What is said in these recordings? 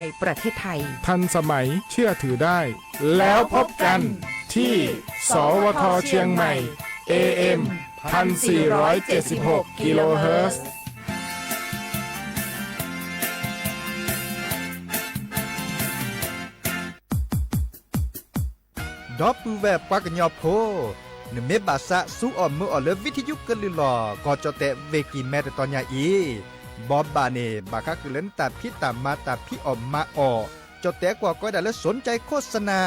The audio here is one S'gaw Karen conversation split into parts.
ในประเทศไทย ทันสมัย เชื่อถือได้ แล้วพบกันที่ สวท เชียงใหม่ เอ เอ็ม พันสี่ร้อยเจ็ดสิบหก กิโลเฮิรตซ์ ဒီပုၢ်ဝဲၢ်ပှၤကညီဖိ, နမ့ၢ်ဘၣ်သးစူအီၣ်မုာ်အီၣ်လၢ ဝံထယုကလုၢ်လီၤ ကီၢ်ကၠီၣ်တဲၣ် ဝ့ၢ်ကံၢ်မဲ တတီၤညါအံၤ, ဘီဘၣ်န့ၣ် ဘၣ်ဃးကလုၢ်လၢနတၢ်ဖံးတၢ်မၤတၢ်ဖံးအီၣ်မၤအီၣ်, ကၠီၣ်တဲၣ်ကွၢ်ကီဒၣ်လၢ สนใจโฆษณา,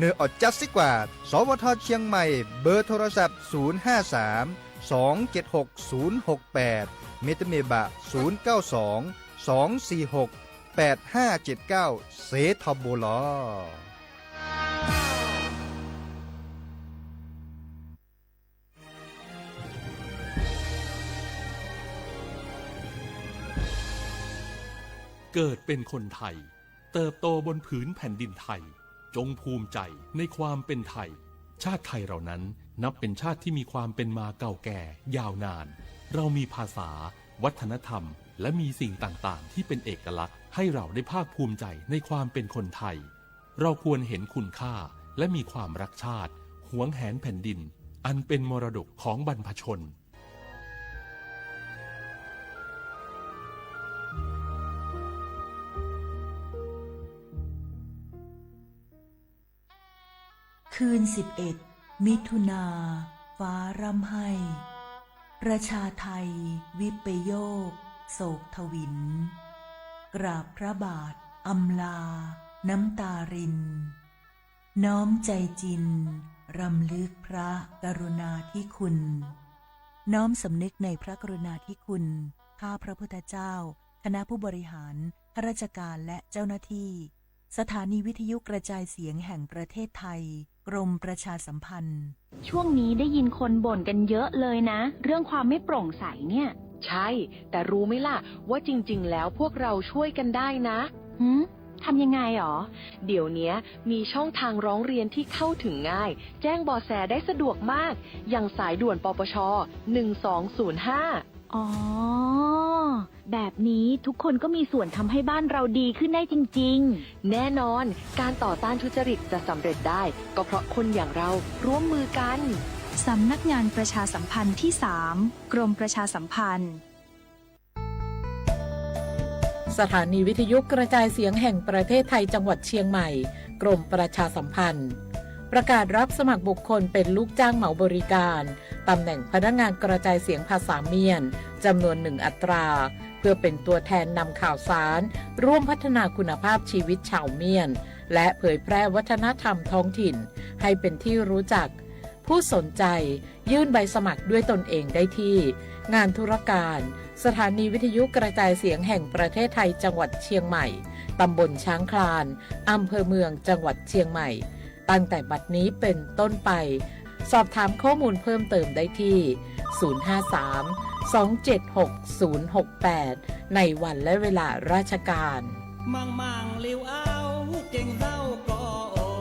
နအီၣ်ကၠါစ့ၢ်ကီး, สวท เชียงใหม่ เบอร์โทรศัพท์ ศูนย์ห้าสาม สองเจ็ดหก ศูนย์หกแปด မ့တမ့ၢ်ဘၣ် ศูนย์เก้าสอง สองสี่หก แปดห้าเจ็ดเก้า စ့ထီဘိလီၤ. เกิดเป็นคนไทย เติบโตบนผืนแผ่นดินไทย จงภูมิใจในความเป็นไทย ชาติไทยเรานั้นนับเป็นชาติที่มีความเป็นมาเก่าแก่ยาวนาน เรามีภาษา วัฒนธรรม และมีสิ่งต่างๆ ที่เป็นเอกลักษณ์ให้เราได้ภาคภูมิใจในความเป็นคนไทย เราควรเห็นคุณค่าและมีความรักชาติ หวงแหนแผ่นดิน อันเป็นมรดกของบรรพชน คืนสิบเอ็ด มิถุนา ฟ้าร่ำไห้ ประชาไทย วิปโยค โศกถวิล กราบพระบาท อำลา น้ำตาริน น้อมใจจริน รำลึกพระกรุณาธิคุณ น้อมสำนึกในพระกรุณาธิคุณ ข้าพระพุทธเจ้า คณะผู้บริหาร ข้าราชการ และเจ้าหน้าที่ สถานีวิทยุกระจายเสียงแห่งประเทศไทย กรมประชาสัมพันธ์ ช่วงนี้ได้ยินคนบ่นกันเยอะเลยนะ เรื่องความไม่โปร่งใสเนี่ย ใช่ แต่รู้ไหมล่ะ ว่าจริงๆ แล้วพวกเราช่วยกันได้นะ หืม ทำยังไงหรอ เดี๋ยวเนี้ยมีช่องทางร้องเรียนที่เข้าถึงง่าย แจ้งเบาะแสได้สะดวกมาก อย่างสายด่วน ปปช หนึ่งสองศูนย์ห้า อ๋อ แบบนี้ทุกคนก็มีส่วนทำให้บ้านเราดีขึ้นได้จริงๆ แน่นอน การต่อต้านทุจริตจะสำเร็จได้ ก็เพราะคนอย่างเราร่วมมือกัน สำนักงานประชาสัมพันธ์ที่สาม กรมประชาสัมพันธ์ สถานีวิทยุกระจายเสียงแห่งประเทศไทยจังหวัดเชียงใหม่ กรมประชาสัมพันธ์ ประกาศรับสมัครบุคคลเป็นลูกจ้างเหมาบริการ ตำแหน่งพนักงานกระจายเสียงภาษาเมียน จำนวนหนึ่งอัตรา เพื่อเป็นตัวแทนนำข่าวสาร ร่วมพัฒนาคุณภาพชีวิตชาวเมียน และเผยแพร่วัฒนธรรมท้องถิ่น ให้เป็นที่รู้จัก ผู้สนใจ ยื่นใบสมัครด้วยตนเองได้ที่ งานธุรการ สถานีวิทยุกระจายเสียงแห่งประเทศไทยจังหวัดเชียงใหม่ ตำบลช้างคลาน อำเภอเมืองจังหวัดเชียงใหม่ ตั้งแต่บัดนี้เป็นต้นไป สอบถามข้อมูลเพิ่มเติมได้ที่ ศูนย์ห้าสาม สองเจ็ดหก ศูนย์หกแปด ในวันและเวลาราชการ မ့ၢ်မ့ၢ်လံအဝ်က့ၤသဝ်ကီၢ်အိၣ်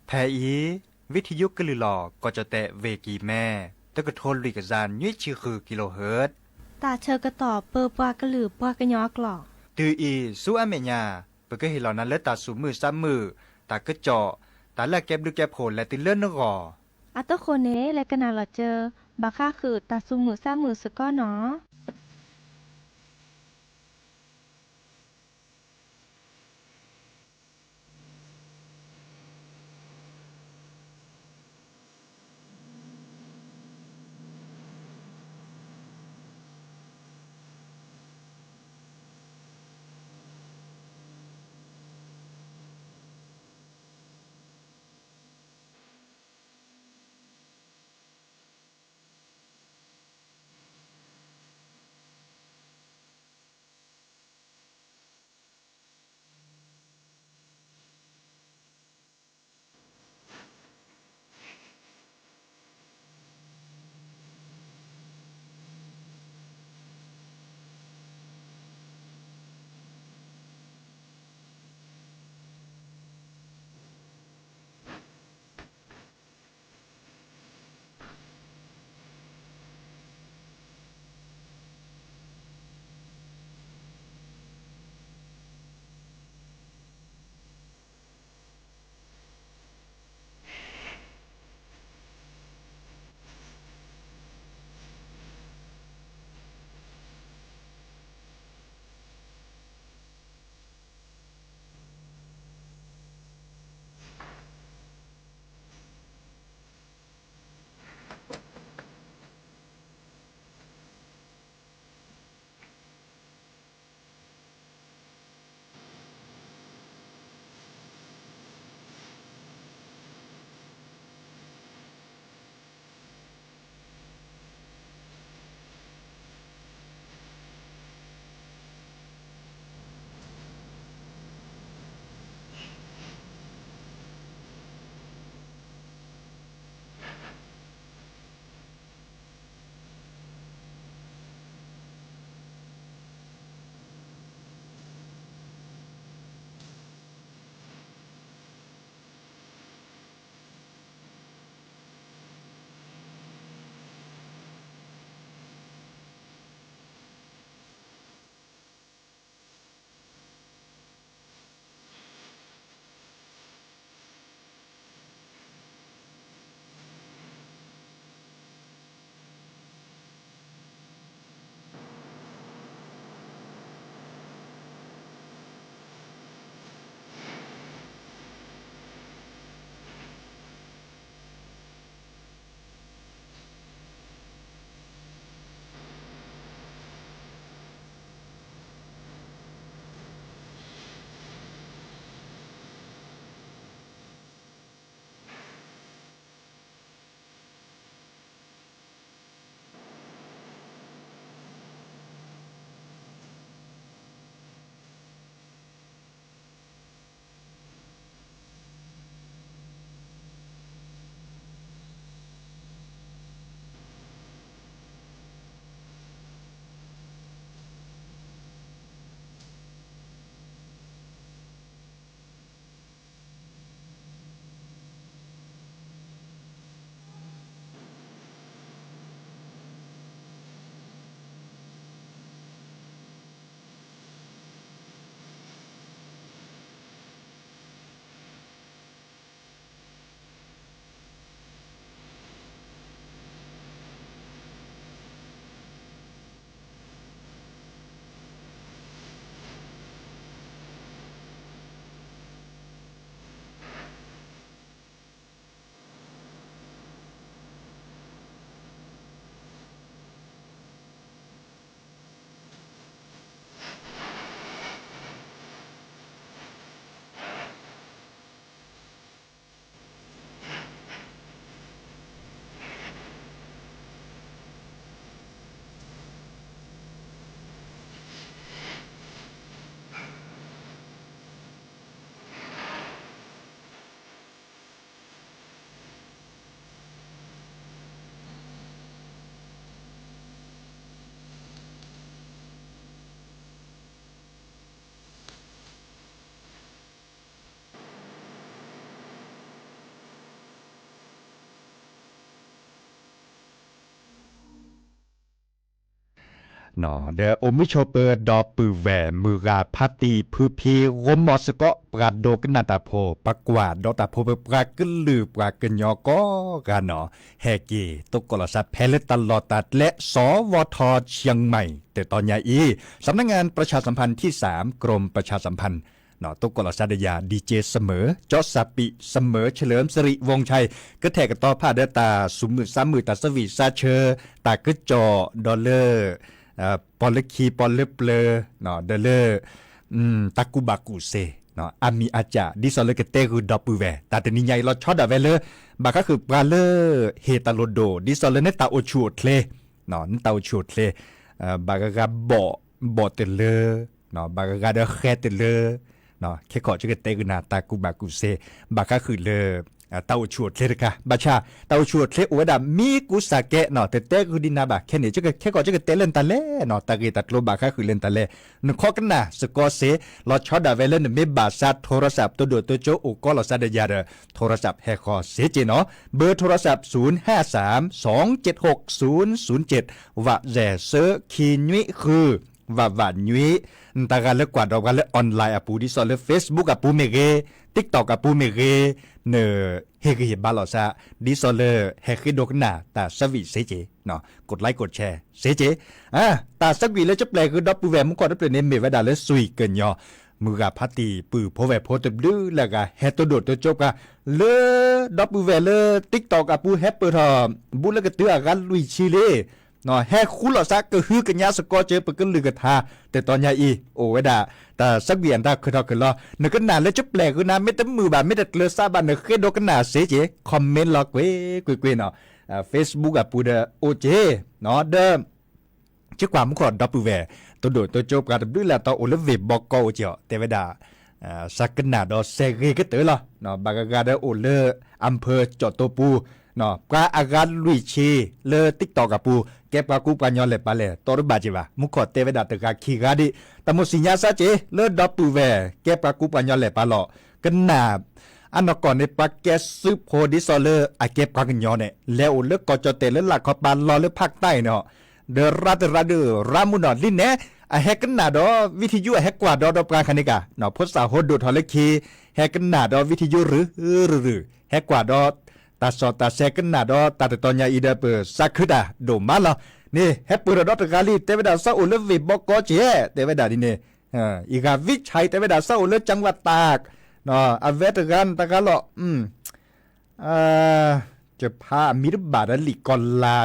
ဖဲအံၤ ဝံထယုကလုၢ်လီၤ ကီၢ်ကၠီၣ်တဲၣ်ဝ့ၢ်ကံၢ်မဲ တကထိလွံၢ်ကယၤနွံဆံဃု ကီၢ်ကၠီၣ်တဲၣ် တၢ်ဆၢကတီၢ်ပၢပှၤကလုာ်ပှၤကညီအကျိာ်. တုၤအံၤ ဆူအမဲာ်ညါ ပကဟ့ၣ်လီၤနၤလၢတၢ်သူၣ်မုာ်သးမုာ်, တၢ်ကစီၣ်, တၢ်လၢအကဲဘျုးကဲဖှိၣ်လဲၤတုၤလၢနဂီၢ်. အတဃိန့ၣ် လဲၤကနၣ်လီၤစၢၤ ဘၣ်ဃးဃုာ်တၢ်သူၣ်မုာ်သးမုာ်စ့ၢ်ကီးနီၤ. ဒီးအိၣ်မုာ်ဆိးပၢၤဒီပုၢ်ဝဲၢ် မုၢ်ဂၤဖါတံၢ်ဖုဖံ ဂီၢ်မီၢ်စ့ၢ်ကီး ပှၤဒိကနၣ်တၢ်ဖိ ပှၤကွၢ်ဒီးတၢ်ဖိ ပပှၤကလုာ်ပှၤကညီကိးဂၤနီၤ ဟဲက့ၤ သုးကီၢ်လီၤစၢ်ဖဲလၢတၢ်လီၢ်တၢ်ကျဲ สวท เชียงใหม่ တတီၤညါအံၤ สำนักงานประชาสัมพันธ์ที่สาม กรมประชาสัมพันธ์ သုးကီၢ်လီၤစၢ်ဒီးယၤ DJ เสมอ จอสปี เสมอ เฉลิมสิริวงศ์ชัย ကထဲးကတီၤဖးဒီးတၢ်သူၣ်မုာ်သးမုာ် တၢ်သးဝံၣ်သးဆၢ တၢ်ကစီၣ်ဒီးလၢ ပီၣ်လၢခံပီၣ်လၢပျၢၤ ဒီးလၢ တၢ်ကူၣ်ဘၣ်ကူၣ်သ့ အမံၤအစၢ် ဒ်သိးလၢကတဲဂုာ်ဒီပုၢ်ဝဲၢ် တၢ်တနံၤညါအံၤလီၤဆီဒၣ်ဝဲလၢ ဘၣ်ဃးဃုာ်ပှၤလၢ ဟ့ၣ်တၢ်လိၣ်ဒိၣ် ဒ်သိးလၢနတၢ်အိၣ်ဆူၣ်အိၣ်ချ့ နတၢ်အိၣ်ဆူၣ်အိၣ်ချ့ ဘၣ်ဂၤဂၤဘီၣ် ဘီၣ်တလၢ ဘၣ်ဂၤဂၤဒီးဃဲတလၢ ခဲခီၣ်ကတဲဂုာ်နၤ တၢ်ကူၣ်ဘၣ်ကူၣ်သ့ ဘၣ်ဃးဃုာ်လၢ တၢ်အိၣ်ဆူၣ်အိၣ်ချ့တခါ ဘၣ်ဆၣ် တၢ်အိၣ်ဆူၣ်အိၣ်ချ့အိၣ်ဝဲဒၣ်မံကူစၢ်ကဲ တတဲဂုာ်ဒံးနၤဘၣ် ခဲန့ၣ် ခဲခီၣ်ကတဲလၢနတၢ်လဲၣ် တၢ်ဂ့ၢ်တၢ်ကျိၤဘၣ်ဃးဃုာ်လၢနတၢ်လဲၣ် နခီကနၣ်စ့ၢ်ကီးစ့ၢ် လီၤဆီဒၣ်ဝဲလၢနမ့ၢ်ဘၣ်စး โทรศัพท์ တိဒိၣ်တိကၠိအိၣ်ကီးလီၤစၢ်ဒီးယၤဒီး โทรศัพท์ ဟဲဃီၤစ့ၢ်ကီးနီၤ เบอร์โทรศัพท์ ศูนย์ห้าสาม สองเจ็ดหก ศูนย์ศูนย์เจ็ด ဝးစဲး သၢ ခံနွံဃု ဝးဝးနွံ နတၢ်ဂၤလၢကွၢ်ဒီးပှၤလၢ online အပူၤ ဒ်သိးလၢ Facebook အပူၤမ့ၢ်ဂ့ၤ TikTok အပူၤမ့ၢ်ဂ့ၤ နဟ့ၣ်ဂံၢ်ဟ့ၣ်ဘါလီၤစၢ် ဒ်သိးလၢဟဲဃ့ဒိကနၣ်တၢ်သးဝံၣ်စ့ၢ်ကီး กดไลค์ กดแชร์ စ့ၢ်ကီး တၢ်သးဝံၣ်လၢကပျဲၢ်ဃုာ်ဒီပုၢ်ဝဲၢ်မူခိၣ်တဖျၢၣ်န့ၣ် မ့ၢ်ဝဲဒၣ်လၢ စွံၣ်ကညီ မုၢ်ဂၤဖါတံၢ်ပုၢ်ဖိဝဲၢ်ဖိတဘျုးလၢအဂၤ ဟဲတိဒိၣ်တိကၠိပှၤ လၢဒီပုၢ်ဝဲၢ်လၢ TikTok အပူၤ ဟဲပၢၢ်ထီၣ် ဘူးလၢကတုၤအဂၤလွံၢ်ဆံလံ ဟဲဃူလီၤစၢ်ကဟုကညးစ့ၢ်ကီးစ့ၢ် ပကလုၢ်ကထါ တတီၤညါအံၤ အိၣ်ဝဲဒၣ် တၢ်သးဝံၣ်အတၢ်ခုၣ်ထီၣ်ခုၣ်လီၤ နကနၣ်လၢကပျဲၢ်ဃုာ်နၤ မ့ၢ်တမုာ်ဘၣ် မ့ၢ်တကျၢၤစးဘၣ် နဃ့ဒိကနၣ်စ့ၢ်ကီး comment လီၤကွ့ၢ်ကွ့ၢ်ကွ့ၢ်နီၤ Facebook အပူၤဒီးအိၣ်က့ၤ ဒီး ကကွၢ်မူခိၣ်ဒီပုၢ်ဝဲၢ် တိဒိၣ်တိကၠိပှၤတဘျုးလၢအတီအိၣ်လၢ ဝ့ၢ်ဘီကီအိၣ်က့ၤအီၤ တဲဝဲဒၣ် စးကနၣ်ဒီးစဲးဂ့ၤကတၢၢ်လီၤ ဘၣ်ဂၤဂၤဒီးအိၣ်လၢ อำเภอ ကၠီၣ်တိပူၤ ပှၤအဂၤလွံၢ်ဆံ လၢ TikTok အပူၤ ကဲပှၤကူပှၤညီလဲၣ်ပာ်လဲၣ် တီတဘၣ်က့ၤဘၣ် မူခိၣ်တဲဝဲဒၣ်တဂၤခံဂၤဒံး တၢ်မိၣ်သ့ၣ်ညါစ့ၢ်ကီး လၢဒီပုၢ်ဝဲၢ် ကဲပှၤကူပှၤညီလဲၣ်ပာ်လီၤ ကနၣ် အနီၢ်ကီၢ်န့ၣ် ပှၤကဲစုဖိဒ်သိးလၢအကဲပှၤကညီန့ၣ် လဲၤအိၣ်လၢကီၢ်ကၠီၣ်တဲၣ်လၢလၢ်ခီပၤလီၢ်လၢဖးတၢ်အံၤန့ၣ် ဒီးရၤတရၤဒုးရၤမုၢ်နီၢ်လံန့ၣ် အဟဲကနၣ်ဒီး ဝံထယုၢ် အဟဲကွၢ်ဒီးဒီးပှၤခါန့ၣ်ကါ ဖိသၣ်ဟိဒိၣ်ထီၣ်လၢခံ ဟဲကနၣ်ဒီး ဝံထယုၢ် ရုၢ်ရုၢ်ရုၢ် ဟဲကွၢ်ဒီး တၢ်စီၣ်တၢ်ဆဲးကနၣ်ဒီးတၢ်တတီၤညါအံၤဒီး ပသးခုတၢ်ဒိၣ်မးလီၤ န့ၣ် ဟဲပၢၢ်ထီၣ်ဒီးတဂၤလံ တဲဝဲဒၣ်သးအိၣ်လၢ ဝ့ၢ်ဘီကီက့ၤ တဲဝဲဒၣ်ဒ်န့ၣ် အံၤဂၤ ဝံဆဲး တဲဝဲဒၣ်သးအိၣ်လၢ จังหวัดตาก အဝဲတဂၤန့ၣ်တဂၤလီၤ ကဖးအမံၤတဘၣ်ဒီးလံာ်ကီၢ်လၤ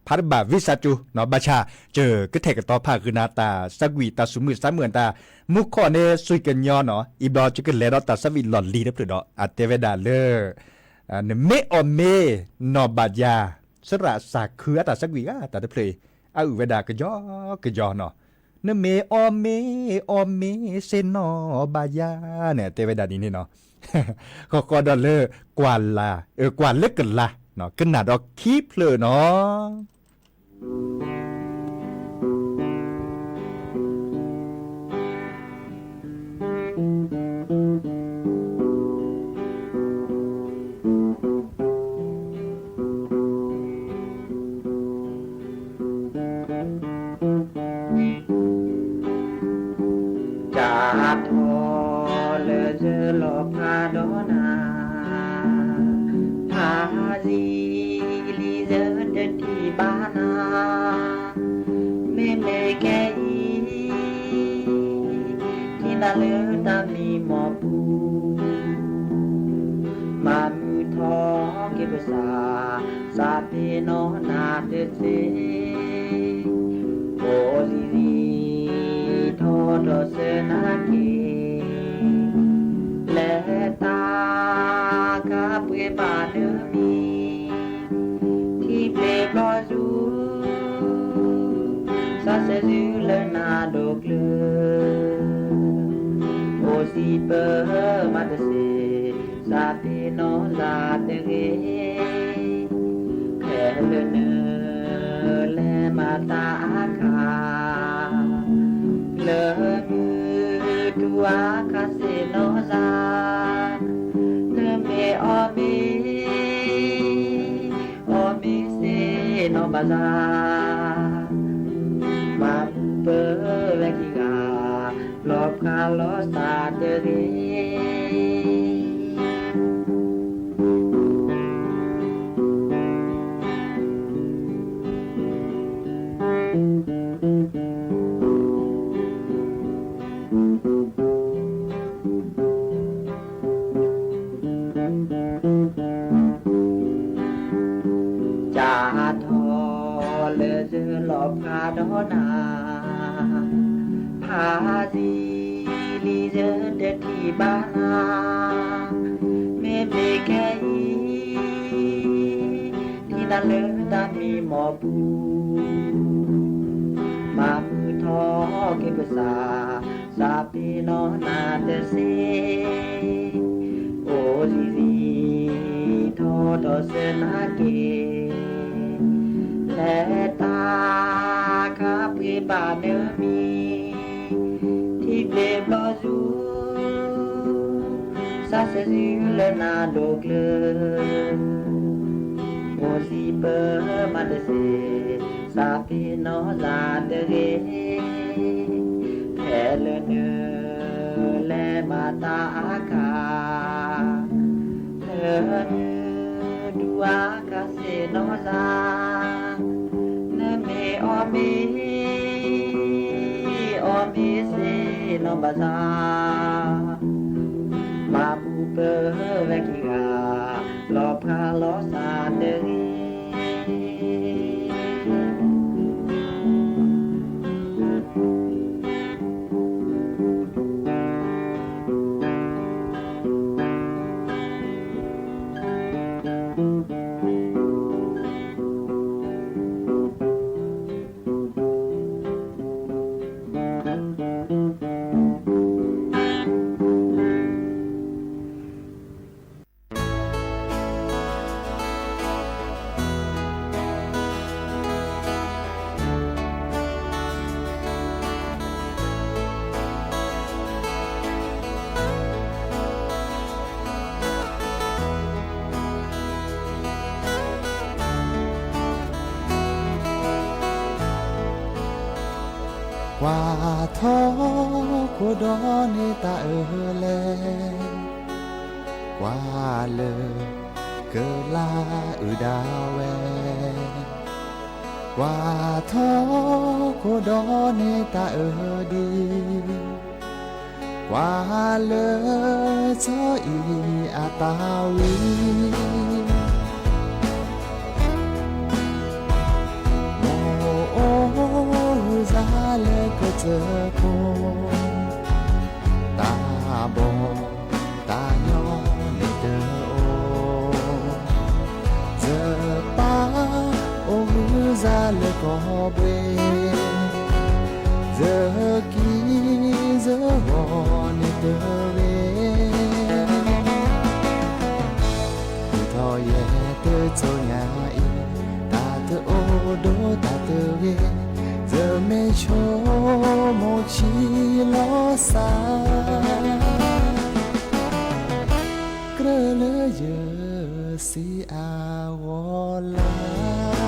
ဖးတဘၣ် ဝံသးစူၤ ဘၣ်ဆၣ် ယကထဲးကတီၤဖးဃုာ်နၤတၢ်သးဝံၣ်တၢ်သူၣ်မုာ်သးမုာ်တၢ် မူခိၣ်န့ၣ် စွံၣ်ကညီနီၤ အံၤဘျီယကလဲၤဒီးတၢ်သးဝံၣ်လီၢ်လံၤတဖျၢၣ်ဒီး အတဲဝဲဒၣ်လၢ နမ့ၢ်အီၣ်မ့ၤနီၢ်ဘၣ်ယၤ သရၣ်စၢ်ခုအတၢ်သးဝံၣ်ဂၤ တၢ်တဖျၢၣ်အံၤ အအုၣ်ဝဲဒၣ်ကယီကယီနီၤ နမ့ၢ်အီၣ်မ့ၤ အီၣ်မ့ၤသ့ၣ်နီၢ်ဘၣ်ယၤန့ၣ် တဲဝဲဒၣ်ဒ်န့ၣ်နီၤ ဃီဃီဒီးလၢ ကွၢ်လၢကလၤ ကနၣ်ဒီးခံဖျၢၣ်နီၤ တၢ်ထီၣ်လၢယလီၤဖးဒီးနၤ ဖးယံာ်လံယတထံၣ်ဘၣ်နၤ မ့မ့ၢ်ခဲအံၤ ထံၣ်နၤလၢတၢ်မံမီၢ်ပူၤ မၤမုာ်ထီၣ်က့ၤပသး စးပ့ၤနီၣ်နၤတသ့ အိၣ်လံၤလံၤ ထီၣ်ထီၣ်ဆၢနၤက့ၤ လဲၤတၢ်ကပှ့ၤဘၣ်နမံၤ ထံဘျ့ဘျီဆူ စးဆဲးဆူလၢနၤဒိးကျၢၤ အိၣ်စံးပၢမးတသ့ စးပ့ၤနီၣ်လၢတဂ့ၤ ဖဲလၢန လဲၤမၤတၢ်အခါ လၢမုၢ်တူၢ်အခါဆ့ၣ်နီၤစၢ် နမ့ၢ်အီၣ်မ့ၤ အီၣ်မ့ၤဆ့ၣ်နီၤဘၣ်စၢ် မၤပူၤပၢၤဝဲခံဂၤ, လီၤဖျါလီၤစၢ်တဂ့ၤ. ကၢ်ထီၣ်လၢယလီၤဖျါဒီးနၤ, ဖးယံာ်လံယတထံၣ်ဘၣ်နၤ, မ့မ့ၢ်ခဲအံၤ ထံၣ်နၤလၢတၢ်မံမီၢ်ပူၤ, မၤဃုာ်ထီၣ်က့ၤပစၢ်, စးပ့ၤနီၣ်နၤတစ့, အိၣ်လံၤလံၤ ထီၣ်ဒီးစၢၤနၤက့ၤ, ဖဲတၢ်ခါပှ့ၤဘၣ်နမံၤ, ထံၣ်ဘျ့ဘျီယုၢ် စးစၢၤယုၢ်လၢနၤဒိၣ်ကျၢၤ, အိၣ်စံးပၢမးတစ့, စးပ့ၤနီၣ်စၢ်တဂ့ၤ, ဖဲလၢနလဲၤမၤတၢ်အခါ, လၢနဒူအခါစ့ၣ်နီၣ်စၢ်, နမ့ၢ်အီၣ်မ့ၤ အီၣ်မ့ၤစ့ၣ်နီၣ်ဘၣ်စၢ်, မၤပူၤပၢၤဝဲခံဂၤ, လီၤဖျါလီၤစၢ်တဂ့ၤ. ကွၢ်ထီၣ်ခိၣ်ဒီးန့ၢ်တၢ်အၢၣ်လဲၣ်, ကွၢ်လၢကလါအုၣ်ဒၣ်ဝဲ, ကွၢ်ထီၣ်ခိၣ်ဒီးန့ၢ်တၢ်အၢၣ်ဒံး, ကွၢ်လၢစီၤအံၤအတၢ်ဝံၤ, မိၢ်အိၣ်ဂုၢ်စၢ်လၢကစၢၢ်ခိၣ်, တၢ်ဘီၣ်တၢ်ညီန့ၣ်တအိၣ်, ယပၢ်အိၣ်ဂုၢ်စၢ်လၢကီၢ်ဘှ့ၣ်, ယကံယဂီၤန့ၣ်တဂ့ၤ, ဃုထီၣ်ယဲတစိၤညါအံၤ, တၢ်တအိၣ်ဒီးတၢ်တဂ့ၤ, ယမ့ၢ်ဆိကမိၣ်ဆံးလီၤစၢ်, ကြၢးလၢယစံးအဂီၢ်လၢ်.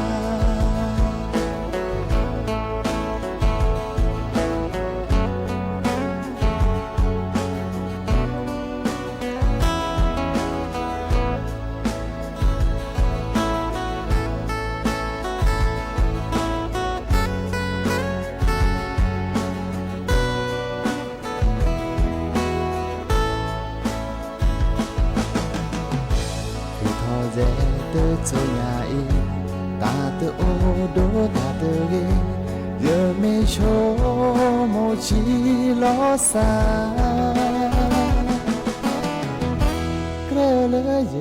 ဃုထီၣ်ယဲတစိၤညါအံၤ, တၢ်တအိၣ်ဒီးတၢ်တဂ့ၤ, ယမ့ၢ်ဆိကမိၣ်ဆံးလီၤစၢ်, ကြၢးလၢယ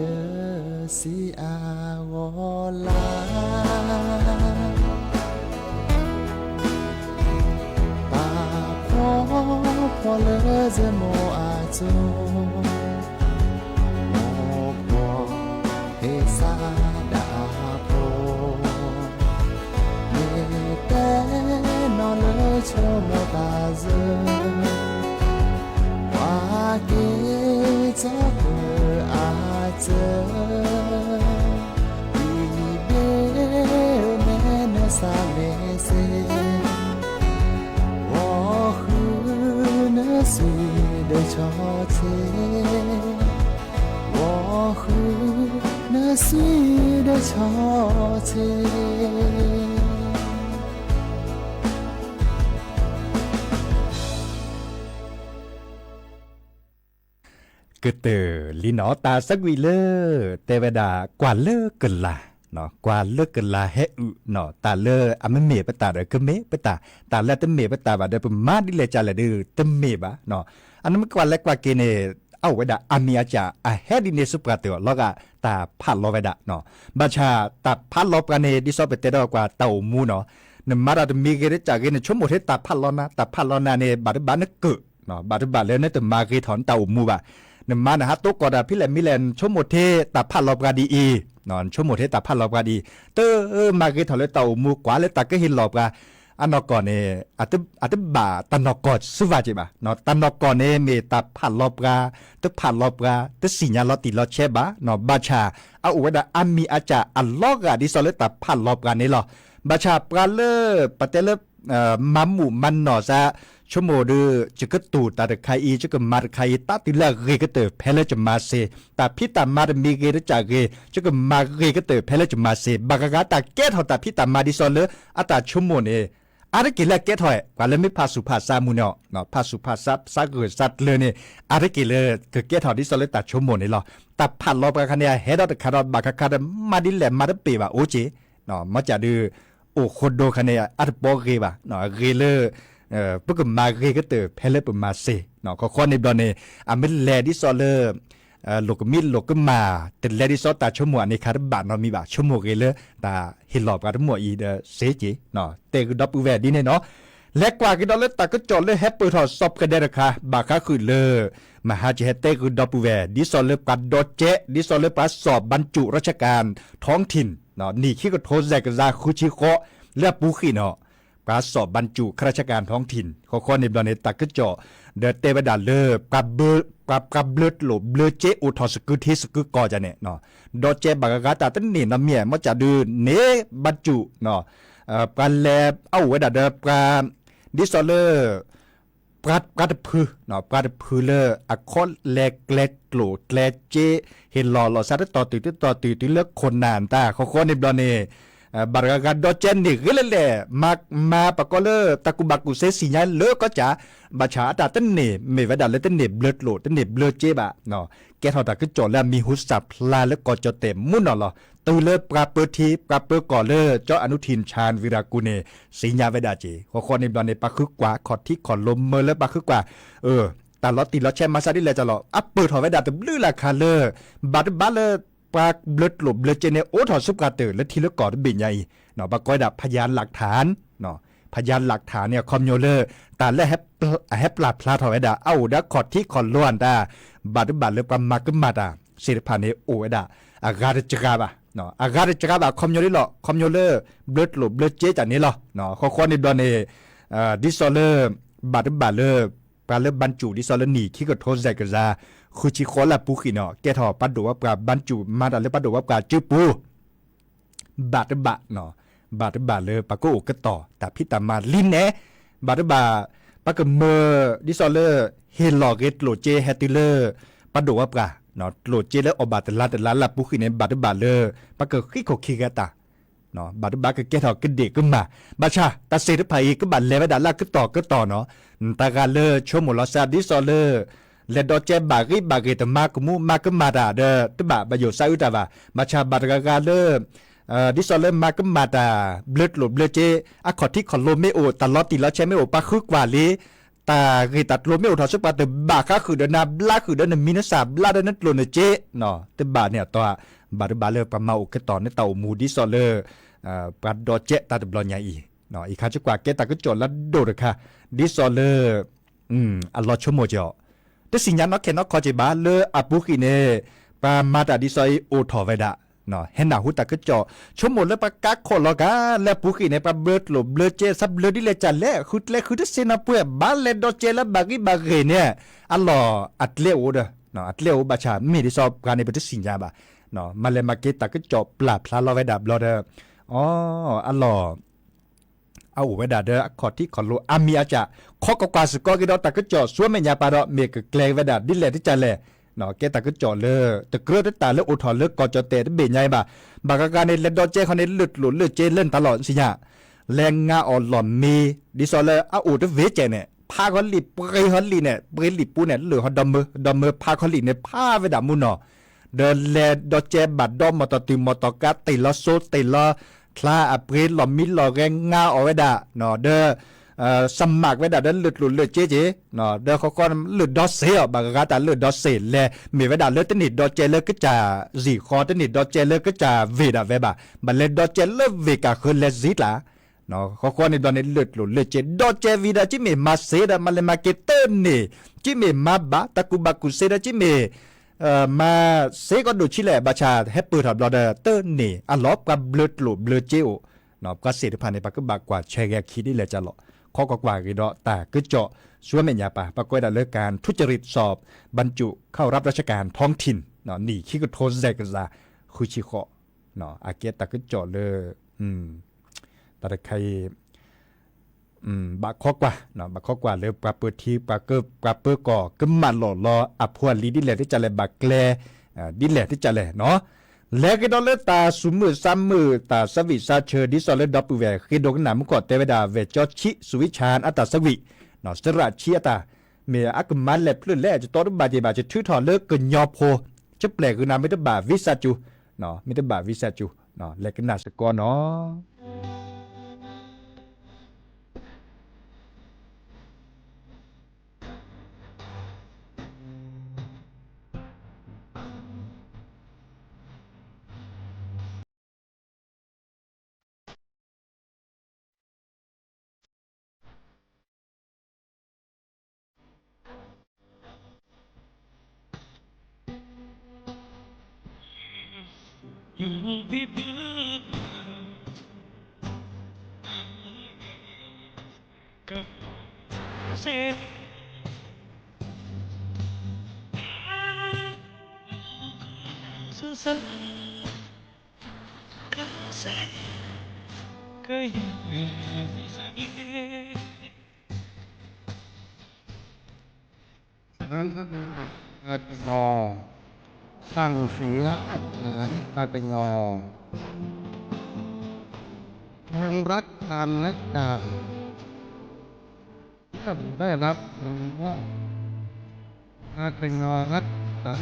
စံးအဂီၢ်လၢ်. ပာ်ဖှိၣ်ဖှိၣ်လၢယမိၢ်အစိၤ, မိၢ်ပှၢ်ဟ့ၣ်စၢ်ဒၣ်အဖိ, မ့ၢ်တဲနီၢ်လၢဆိကမိၣ်တၢ်စၢၤ, ကွၢ်က့ၤကၠီပၢၤအစၢၤ, ဒ်ဘ့ၣ်မဲာ်နစၢ်မ့ၢ်စ့ၢ် ဆီၣ်ဆ့, ဝီၤဃုာ်နစုဒီးဆီၣ်ဆ့. ကတၢၢ်လံနီၤ တၢ်သးကွံာ်လၢ တဲဝဲဒၣ် ကွၢ်လၢကလၤ, ကွၢ်လၢကလၤဟဲအုၣ်နီၤ တၢ်လၢအမ့မ့ၢ်ပတၢ်ဒီးကမ့ၢ်ပတၢ်, တၢ်လၢတမ့ၢ်ပတၢ်ဘၣ်ဒီးပမၤဒ်လဲၣ်ကလဲၣ်ဒီး တမ့ၢ်ဘၣ်နီၤ. အနမ့ၢ်ကွၢ်လဲၤကွၢ်က့ၤန့ၣ် အအိၣ်ဝဲဒၣ်အါမံၤအါစှၤ အဟဲဒ်န့ၣ်ဆူပှၤတၢၢ်အီၤလီၤဂာ် တၢ်ဖးလီၤဝဲဒၣ်နီၤ. ဘၣ်ဆၣ်တၢ်ဖးလီၤပှၤန့ၣ် ဒ်သိးပတဲဒီးကွၢ်တၢ်အိၣ်မူနီၤ, နမၤတၢ်တမံၤဂ့ၤတစၢ်ဂ့ၤ နဆိကမိၣ်ထဲတၢ်ဖးလီၤနၤ, တၢ်ဖးလီၤနၤန့ၣ် ဘၣ်တဘၣ်နကၢၣ် ဘၣ်တဘၣ်လၢနတမၤဂ့ၤထီၣ်နတၢ်အိၣ်မူဘၣ်. နမၤနဟးတိကိးတၢ်ဖဲလဲၣ်မ့ၢ်လဲၣ် နဆိကမိၣ်ထဲတၢ်ဖးလီၤပှၤဒ်အံၤ, နဆိကမိၣ်ထဲတၢ်ဖးလီၤပှၤဒ်အံၤ, တမၤဂ့ၤထီၣ်လၢတၢ်အိၣ်မူ ကွၢ်လၢတၢ်ကဟ့ၣ်လီၤပှၤ အနီၢ်ကီၢ်န့ၣ် အတဘၣ်တၢ်နီၢ်ကီၢ်စူၤဘၣ်က့ၤဘၣ်. တၢ်နီၢ်ကီၢ်န့ၣ်မ့ၢ်တၢ်ဖးလီၤပှၤ, တဖးလီၤပှၤ, တသ့ၣ်ညါလီၤတံၢ်လီၤဆဲးဘၣ်နီၤ. ဘၣ်ဆၣ် အအိၣ်ဝဲဒၣ်အါမံၤအါစှၤအလီၤဂာ်ဒ်သိးလၢတၢ်ဖးလီၤပှၤန့ၣ်လီၤ. ဘၣ်ဆၣ်ပှၤလၢ ပတဲလၢ မၤမူးမၤနီၢ်စါ, ဆိကမိၣ်ဒီး ယကတိၤတၢ်တခါအံၤ ယကမၤတခါအံၤ တၢ်တုၤလၢအဂ့ၤကတၢၢ်ဖဲလၢယမၤစ့, တၢ်ဖံးတၢ်မၤတမံၤဂ့ၤတစၢ်ဂ့ၤ ယကမၤဂ့ၤကတၢၢ်ဖဲလၢယမၤစ့, ဘၣ်ဂၤဂၤတၢ်ကဲထီၣ်တၢ်ဖံးတၢ်မၤဒ်သိးလၢအတၢ်ဆိကမိၣ်န့ၣ် အါတက့ၢ်လၢအကဲထီၣ်, ပှၤလၢမ့ၢ်ဖးဆူးဖးဆါမူန့ၣ်, ဖးဆူးဖးဆါ စးဂၢၢ်စးကျၢၤန့ၣ် အါတက့ၢ်လၢကကဲထီၣ်ဒ်သိးလၢတၢ်ဆိကမိၣ်န့ၣ်လီၤ. တၢ်ဖးလီၤပှၤခါန့ၣ် အဟဲဒီးတခါဒီးဘၣ်ခါခါဒီး မၤဒ်လဲၣ်မၤတပ့ၢ်ဘၣ်အိၣ်က့ၤ, မ့ၢ်ကးဒုး အိၣ်ဃိဒိခါန့ၣ် အတပီဂ့ၤဘၣ်, ဂ့ၤလၢ ပကမၤဂ့ၤကတၢၢ်ဖဲလၢပမၤစ့, ဃီဃီန့ၣ်ဘျီန့ၣ် အမ့ၢ်လဲၤဒ်သိးလၢ လိာ်ကမံလိာ်ကမၣ် တလဲၤဒ်သိးတၢ်ဆိကမိၣ်အန့ၣ်ခါတဘၣ်နီတမံၤဘၣ်, ဆိကမိၣ်ဂ့ၤလၢ တၢ်ဟ့ၣ်လီၤပှၤတမံၤအံၤဒီးစ့က့ၤ, တဲဂ့ၤဒီပုၢ်ဝဲၢ်ဒ်န့ၣ်နီၤ. လဲၤကွၢ်က့ၤဒီးလၢတၢ်ကစီၣ်လၢဟဲပၢၢ်ထီၣ်စီၤပှဲၤဒဲးတခါ ဘၣ်ဃးဃုာ်လၢ မဟါကဟဲတဲဂ့ၤဒီပုၢ်ဝဲၢ် ဒ်သိးလၢပှၤဒီကဲး ဒ်သိးလၢပှၤစီၣ်ဘၣ်စူး ရၢၡကၣ် ထီၣ်ထံၣ် နံၣ်ခံကထိစဲးကယၤဃုဆံဃိး လၢအပူၤဃံးနီၤ, ပှၤစီၣ်ဘၣ်စူး ခရၢၡကၣ်ထီၣ်ထံၣ် ဃီဃီန့ၣ်ဘျီန့ၣ် တၢ်ကစီၣ် ဒီးတဲဝဲဒၣ်လၢ ပှၤပှၤဘျၢကျိၣ်ဘျၢစ့အိၣ်ထီၣ်စကုထံစကုကီၢ်ဒ်န့ၣ်, ဒီကဲးဘၣ်ဂၤဂၤတၢ်တန့ၢ်နီတမံၤ မ့ၢ်ကးဒုးန့ၢ်ဘၣ်စူး ပှၤလဲၤအအိၣ်ဝဲဒၣ်ဒီးပှၤ ဒ်သိးလၢ ပှၤပှၤတဖု, ပှၤတဖုလၢအခီလဲၤကျဲကျိၣ်ကျဲစ့ ဟ့ၣ်လီၤလီၤစါတတီၤတုၤတတီၤတုၤတုၤလၢခိၣ်နၢ်တၢ် ဃီဃီန့ၣ်ဘျီန့ၣ်, ဘၣ်တဂၤဂၤဒီကဲးန့ၢ်ဂ့ၤလဲၣ်လဲၣ်, မၤပှၤကီးလၢတၢ်ကူၣ်ဘၣ်ကူၣ်သ့သ့ၣ်ညါလၢကီၢ်ကၢ်, ဘၣ်ဆၣ်အတၢ်တန့ၢ် မ့ၢ်ဝဲဒၣ်လၢတန့ၢ်ဘျၢကျိၣ် တန့ၢ်ဘျၢစ့ဘၣ်, ကဲထီၣ်တၢ်ကစီၣ်လၢအမံၤဟူသၣ်ဖျါလၢကီၢ်ကၠီၣ်တဲာ်မူနီၢ်လီၤ. တုၤလၢပှၤပၢထံ ပှၤပၢကီၢ်လၢ ကၠီအနူထံၣ် ဆၣ်ဝံရၤကူန့ၣ် သ့ၣ်ညါဝဲဒၣ်က့ၤ, ဃီဃီန့ၣ်ဘျီန့ၣ် ပှၤဃုကွၢ် ခီၣ်ထံးခီၣ်လိၤမၢလၢပှၤဃုကွၢ်, အၢ တၢ်လီၤတံၢ်လီၤဆဲးမၤစၢ်ဒ်လဲၣ်ကလဲၣ်, အပၢၢ်ထီၣ်ဝဲဒၣ်တဘျုးလၢ်ခါလၢ ဘၣ်တဘၣ်လၢ ပှၤဘျၢကျိၣ်ဘျၢစ့န့ၣ် အိၣ်ထီၣ်ဆူပှၤတၢၢ်လၢထံလၢကီၢ်တဘ့ၣ်ညါအံၤ, ပှၤကိးဝဲဒၣ် พยานหลักฐาน, พยานหลักฐานန့ၣ် အခီပညီလၢ တၢ်လၢအဟဲပျၢ်ဖျါထီၣ်ဝဲဒၣ် အအိၣ်ဒီးခီၣ်ထံးခီၣ်လိၤအတၢ်, ဘၣ်တဘၣ်လၢပှၤမၤကမၣ်တၢ် သ့ၣ်တဖၣ်န့ၣ် အိၣ်ဝဲဒၣ် အဂၤတစှၤဘၣ်, အဂၤတစှၤဘၣ် အခီပညီဒ်လီၤ, အခီပညီလၢ ဘျၢကျိၣ်ဘျၢစ့တၢ်န့ၣ်လီၤ. ဃီဃီန့ၣ်ဘျီန့ၣ် ဒ်သိးလၢ ဘၣ်တဘၣ်လၢ ပှၤလၢဘၣ်စူး ဒ်သိးလၢနံၣ်ခံကထိစဲးကယၤ ဃုဆံဃိးလၢအပူၤဃံးနီၤ ကဲထီၣ်ပှၤဒိၣ်ဝဲပှၤဘၣ်စူး မၤတၢ်လၢပှၤဒိၣ်ဝဲပှၤစုပူၤ ဘၣ်တဘၣ်, ဘၣ်တဘၣ်လၢပှၤကအိၣ်ကတီၤ တၢ်ဖံးတၢ်မၤလံန့ၣ်, ဘၣ်တဘၣ် ပှၤကမၢ ဒ်သိးလၢ ဟ့ၣ်လီၤဂ့ၤကျိၣ်စ့ဟဲတုၤလၢ ပှၤဒိၣ်ဝဲပှၤ, ကျိၣ်စ့လၢအီၣ်ဘၣ်တလါတလါလၢအပူၤဃံးန့ၣ် ဘၣ်တဘၣ်လၢ ပှၤကဃံးခိၣ်ခံဂဲၤတၢ် ဘၣ်တဘၣ်ကကဲထီၣ်ကဒ့ၣ်ကမၣ်, ဘၣ်ဆၣ်တၢ်သ့ၣ်တဖၣ်အံၤ ကဘၣ်လဲၤဝဲဒၣ်လၢအကတီၢ်ကတီၢ်နီၤ, တဂၤလၢဆိကမိၣ်လီၤစၢ် ဒ်သိးလၢ လဲၤဒီကဲးဘၣ်ဂံၢ်ဘၣ်ဂ့ၤ တမၤကမူၣ်မၤကမၣ်တၢ်ဒီး တဘၣ်ဘၣ်ယိၣ်စၢ်အုးတၢ်ဘၣ်, ဘၣ်ဆၣ်ဘၣ်တဂၤဂၤလၢ ဒ်သိးလၢမၤကမၣ်တၢ် ဘျၢကျိၣ်ဘျၢစ့ အခီၣ်ထံးခီၣ်လိၤမ့ၢ်အိၣ် တၢ်လီၤတံၢ်လီၤဆဲးမ့ၢ်အိၣ် ပှၤဃုကွၢ်လံ တၢ်ဂ့ၢ်တၢ်ကျိၤမ့ၢ်အိၣ်ထီၣ်ဆူပှၤတၢၢ် ဘၣ်ဃးဃုာ်ဒီးနၤ ဘျါဃုာ်ဒီးနမံၤနသၣ် ဘျါဒီးနကျိၣ်နစ့ တဘၣ်န့ၣ်အတီၢ်, ဘၣ်တဘၣ်လၢပှၤမၤအိၣ်ကတီၢ်န့ၢ်တၢ်အိၣ်မူဒ်သိးလၢ ပှၤဒီကဲးတၢ်တဘျီညါအံၤ, အံၤခါကကွၢ်ကဲတၢ်ကစီၣ်လၢဒိၣ်တခါ, ဒ်သိးလၢ အလီၤဆိကမိၣ်ကီး, တသ့ၣ်ညါနီၢ်ခဲနီၢ်ခီက့ၤဘၣ် လၢအပူၤဃံးန့ၣ် ပှၤမၤတၢ်ဒ်သိးအံၤအိၣ်ထီၣ်ဝဲဒၣ်, ဟဲနၢ်ဟူတၢ်ကစီၣ် ဆိကမိၣ်လၢပှၤကါခိၣ်လီၤကါ လၢအပူၤဃံးန့ၣ် ပှၤဘျၢကျိၣ်ဘျၢစ့ သးဘျၢဒ်လဲၣ်ကလဲၣ် ဃုကျဲဃုတသ့နီၢ်ပှဲၤ ဘၣ်လဲၤဒီကဲးလၢဘၣ်ဂံၢ်ဘၣ်ဂ့ၤန့ၣ် အလီၢ်အကျဲအိၣ်ဒီး အကျဲအိၣ်ဘၣ်ဆၣ် မ့ၢ်ဒ်သိးပှၤန့ၣ် ပတသ့ၣ်ညါဘၣ်, မၤလဲၤမၤက့ၤတၢ်ကစီၣ်ပျၢ်ဖျါလီၤဝဲဒၣ်ဘျီဒီး အီ အလီၢ် အအိၣ်ဝဲဒၣ်ဒီးအခီၣ်ထံးခီၣ်လိၤအါမံၤအါစှၤ, ခီကကွၢ်စ့ၢ်ကီးက့ၤဒီးတၢ်ကစီၣ်ဆူမဲာ်ညါပၤဒီး မ့ၢ်ကကျဲၤဝဲဒၣ်ဒ်လဲၣ်ဒ်လဲၣ်, ကဲတၢ်ကစီၣ်လၢ တကြၢးတတၢ်လၢအိၣ်ထီၣ်လၢကီၢ်ကၠီၣ်တဲာ်တဘ့ၣ်ညါအံၤဘၣ်. ဘၣ်ဃးဃါန့ၣ် လဲၤဒီးကဲခီန့ၣ် လၢၢ်ကျိၣ်လၢၢ်စ့လၢနတၢ်လီၢ်ဆံညါ လဲၤငါအီၣ်လီၢ်မံ ဒ်သိးလၢအအိၣ်တဝ့ၤကဲးန့ၣ် ဖးဃီလံာ်ပှ့ၤဃီလံာ်န့ၣ် ပှ့ၤလံာ်ပူၤန့ၣ် လၢၢ်ဟီဒီမၢ ဒီမၢဖးဃီလံာ်န့ၣ် ဖးဝဲဒၣ်မူနီၢ်, ဒီးလဲၤဒီးကဲဘၣ်ဒီမီၢ်တီၢ်တုၤမီၢ်တီၢ်ကါ တ့ၢ်လီၤစိတ့ၢ်လီၤချါ အပှ့ၤလီၢ်မံလီၢ်ဂဲၤငါအီၣ်ဝဲဒၣ်, ဒီး စမၢ်ဝဲဒၣ်ဒီးလၢၢ်ကျိၣ်လၢၢ်စ့က့ၤ, ဒီးဃီဃီလၢၢ်ဒီစ့အီၤ ဘၣ်ဃးတၢ်လၢၢ်ဒီစ့လဲၣ် မ့ၢ်ဝဲဒၣ်လၢတန့ၢ်ဒီးကဲလၢကစၢ်စံၣ်ဃီ တန့ၢ်ဒီးကဲလၢကစၢ်ဝ့ၢ်ဒၣ်ဝဲဘၣ်, ဘၣ်လဲၤဒီးကဲလၢဝ့ၢ်ကၢ်ဃၢၤလဲၤစံၣ်ကျါ ဃီဃီန့ၣ်ဘျီန့ၣ် လၢၢ်ကျိၣ်လၢၢ်စ့ ဒီးကဲဝံၤဒီး ကမ့ၢ်မၤစ့ဒီး မၤလဲၤမၤက့ၤတန့ၢ်, ကမ့ၢ်မၤဘၣ်တၢ်ကူၣ်ဘၣ်ကူၣ်စ့ဒီး ကမ့ၢ် မၤစ့ကီးဒိၣ်ဆံးလဲၣ် ဘၣ်ဆၣ်ဟဲပၢၢ်ထီၣ်ဘျီဒီး တန့ၢ်အလီၢ် ပှၤဘျၢကျိၣ်ဘျၢစ့အိၣ်, ပှၤစ့ၣ်တဖၣ်န့ၣ် ပှၤကဘၣ်ကွၢ်ဆၢဂ့ၤအခံဒ်လဲၣ်ကလီၤ. ခီကကွၢ်က့ၤဒီးတၢ်ကစီၣ်ဆူမဲာ်ညါပၤ ပှၤကွဲးဒၣ်လၢ การทุจริตสอบ บรรจุเข้ารับราชการท้องถิ่น န့ၣ် ခံကထိစဲးကယၤ ဃုဆံဃိး, အကဲတၢ်ကစီၣ်လၢ တၢ်တခါအံၤ ဘၣ်ခီကွၢ်, ဘၣ်ခီကွၢ်လၢပှၤပၢထံ ပှၤက ပှၤပၢကီၢ် ကမၢလီၢ်လီၤအဖိအလံၤဒ်လဲၣ်ဒ်လဲၣ် ဘၣ်ကျဲ ဒ်လဲၣ်ဒ်လဲၣ်နီၤ. လဲၤက့ၤဒီးလၢတၢ်ဆူၣ်မုၢ်ဆါမုၢ် တၢ်ဆၢဝံၣ်ဆါဆၢ ဒ်သိးလၢဒီပုၢ်ဝဲၢ်ဃ့ဒိကနၣ်မူကီၢ်တဲဝဲဒၣ် ဝဲၢ်ကၠီဆံ စူဝံဆၣ် အတၢ်ဆၢဝံၣ်, စရၣ်ဆံအတၢ် မ့ၢ်အကမၤလဲၤဖျၢၣ်လဲၣ် ယတီတဘၣ်က့ၤဘၣ် ယထုးထီၣ်လၢကညီဖိ ယပျဲၢ်ဂုာ်နၤမ့ၢ်တဘၣ်ဝံစၢ်ကၠူ မ့ၢ်တဘၣ်ဝံစၢ်ကၠူ လဲၤကနၣ်စ့ၢ်ကီးနီၤ. Tang sia ta kño, hông rắc tan lách đà, lam đai lắp, ta kño rắc tan.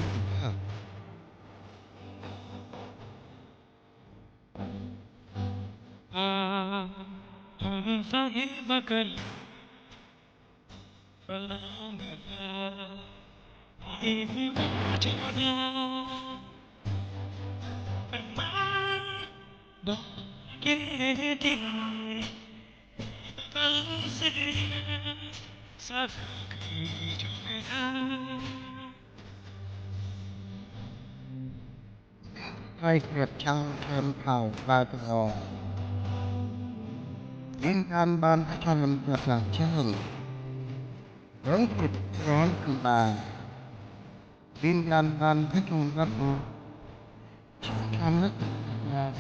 Hai Việt Nam thêm thảo và tỏ Liên An ban các thằng thật là chơi. Hướng thịt ngon từ bà. Liên An ban các thằng rất là chắc chắn rất là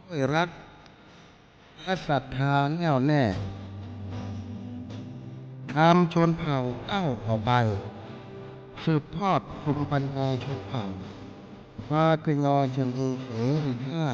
Ôi rắc, các giặc thà nghèo nè, tham chốn phào cao ở bài, sự thoát cùng phần ngài chốn phào, và cái ngò chừng hư hư hư hư.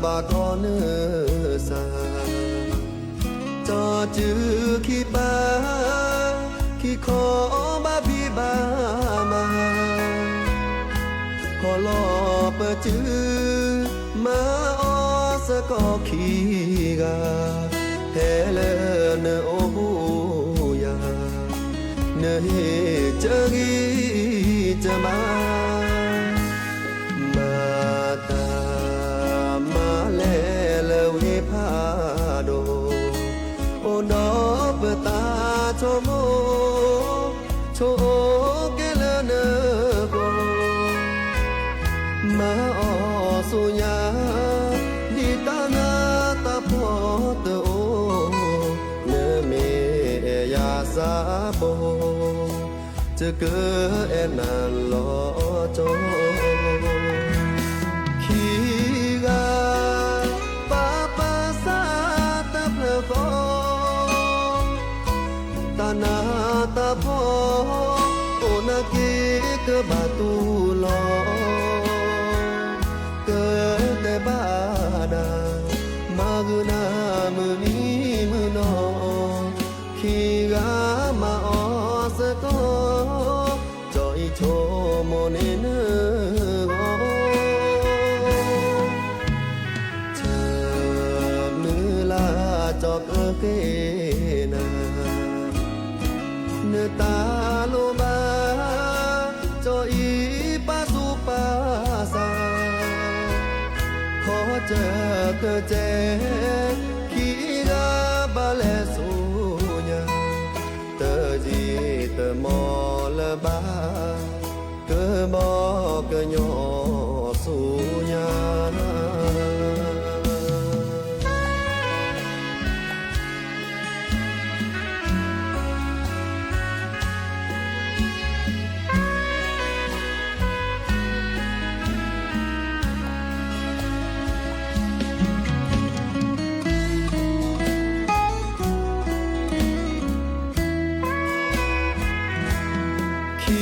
ပာ်ကီၤနုာ်စၢ်, ကၠီစုခံပၢ်, ခံခီဘၣ်ဘံၣ်ဘၣ်မး, ဟီၣ်လီၤပစု, မၤအီၣ်စ့ၢ်ကီးခံဂၤ, ဖဲလၢနအိၣ်ဟူးယၤ, နဟ့ၣ်ကၢဂံၢ်ကမၣ် မၤတၢ်မၤလဲၢ်လၢဝ့ၢ်ဖးဒိၣ်, အိၣ်ဒီးပသးဆိကမိၣ်, ဆိကဲလၢနဂီၢ်, မၤအီၣ်ဆူညါ, ဒ်တၢ်နးတၢ်ဖှီၣ်တအိၣ်, နမ့ၢ်အဲၣ်ယၤစးဘိ ယကအဲၣ်နၤလီၤကၠီ. ခံဂၤ ပာ်ပၢ်စးတဖျၢၣ်ဃီ, တၢ်နးတၢ်ဖှီၣ် အိၣ်နာ်က့ကဘၣ်တူၢ်လိာ်, ကတဲဘၣ်နၤ, မၤဂုာ်နၤမုၢ်နံၤမုၢ်နီၤ, ခံဂၤမၤအီၣ်စ့ၢ်ကီး, ကၠီအံၤဆိကမိၣ်န့ၢ်နဂီၢ် ဆၢမုၢ်လၢ်ကၠီကဃ့နၤ, နတၢ်လိၣ်ဘၣ်, ကၠီအံၤပာ်သူၣ်ပာ်သး, ခီစၢၢ်တစဲး, ခံဂၤဘၣ်လဲၤဆူညါ, တယံာ်တမီၢ်လၢၤဘၣ်, ကဘီကညီဆူညါ ခံ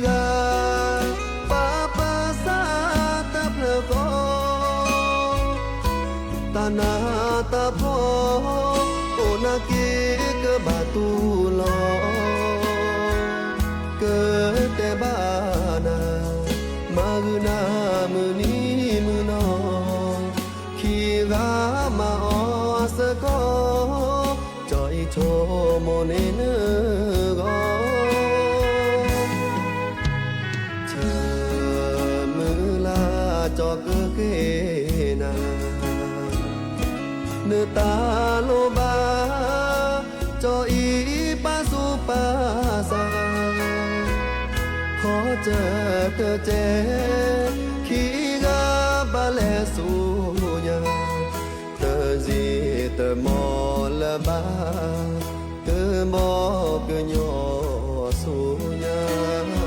ဂၤ ပာ်ပၢ်စးတဖျၢၣ်ဃီ, တၢ်နးတၢ်ဖှီၣ် အိၣ်နာ်က့ကဘၣ်တူၢ်လိာ်, ကတဲဘၣ်နၤ, မၤဂုာ်နၤမုၢ်နံၤမုၢ်နီၤ, ခံဂၤမၤအီၣ်စ့ၢ်ကီး, ကၠီအံၤဆိကမိၣ်န့ၢ်နဂီၢ် ဆၢမုၢ်လၢ်ကၠီကဃ့နၤ, နတၢ်လိၣ်ဘၣ်, ကၠီအံၤပာ်သူၣ်ပာ်သး, ခီစၢၢ်တစဲး, ခံဂၤဘၣ်လဲၤဆူညါ, တယံာ်တမီၢ်လၢၤဘၣ်, ကဘီကညီဆူညါ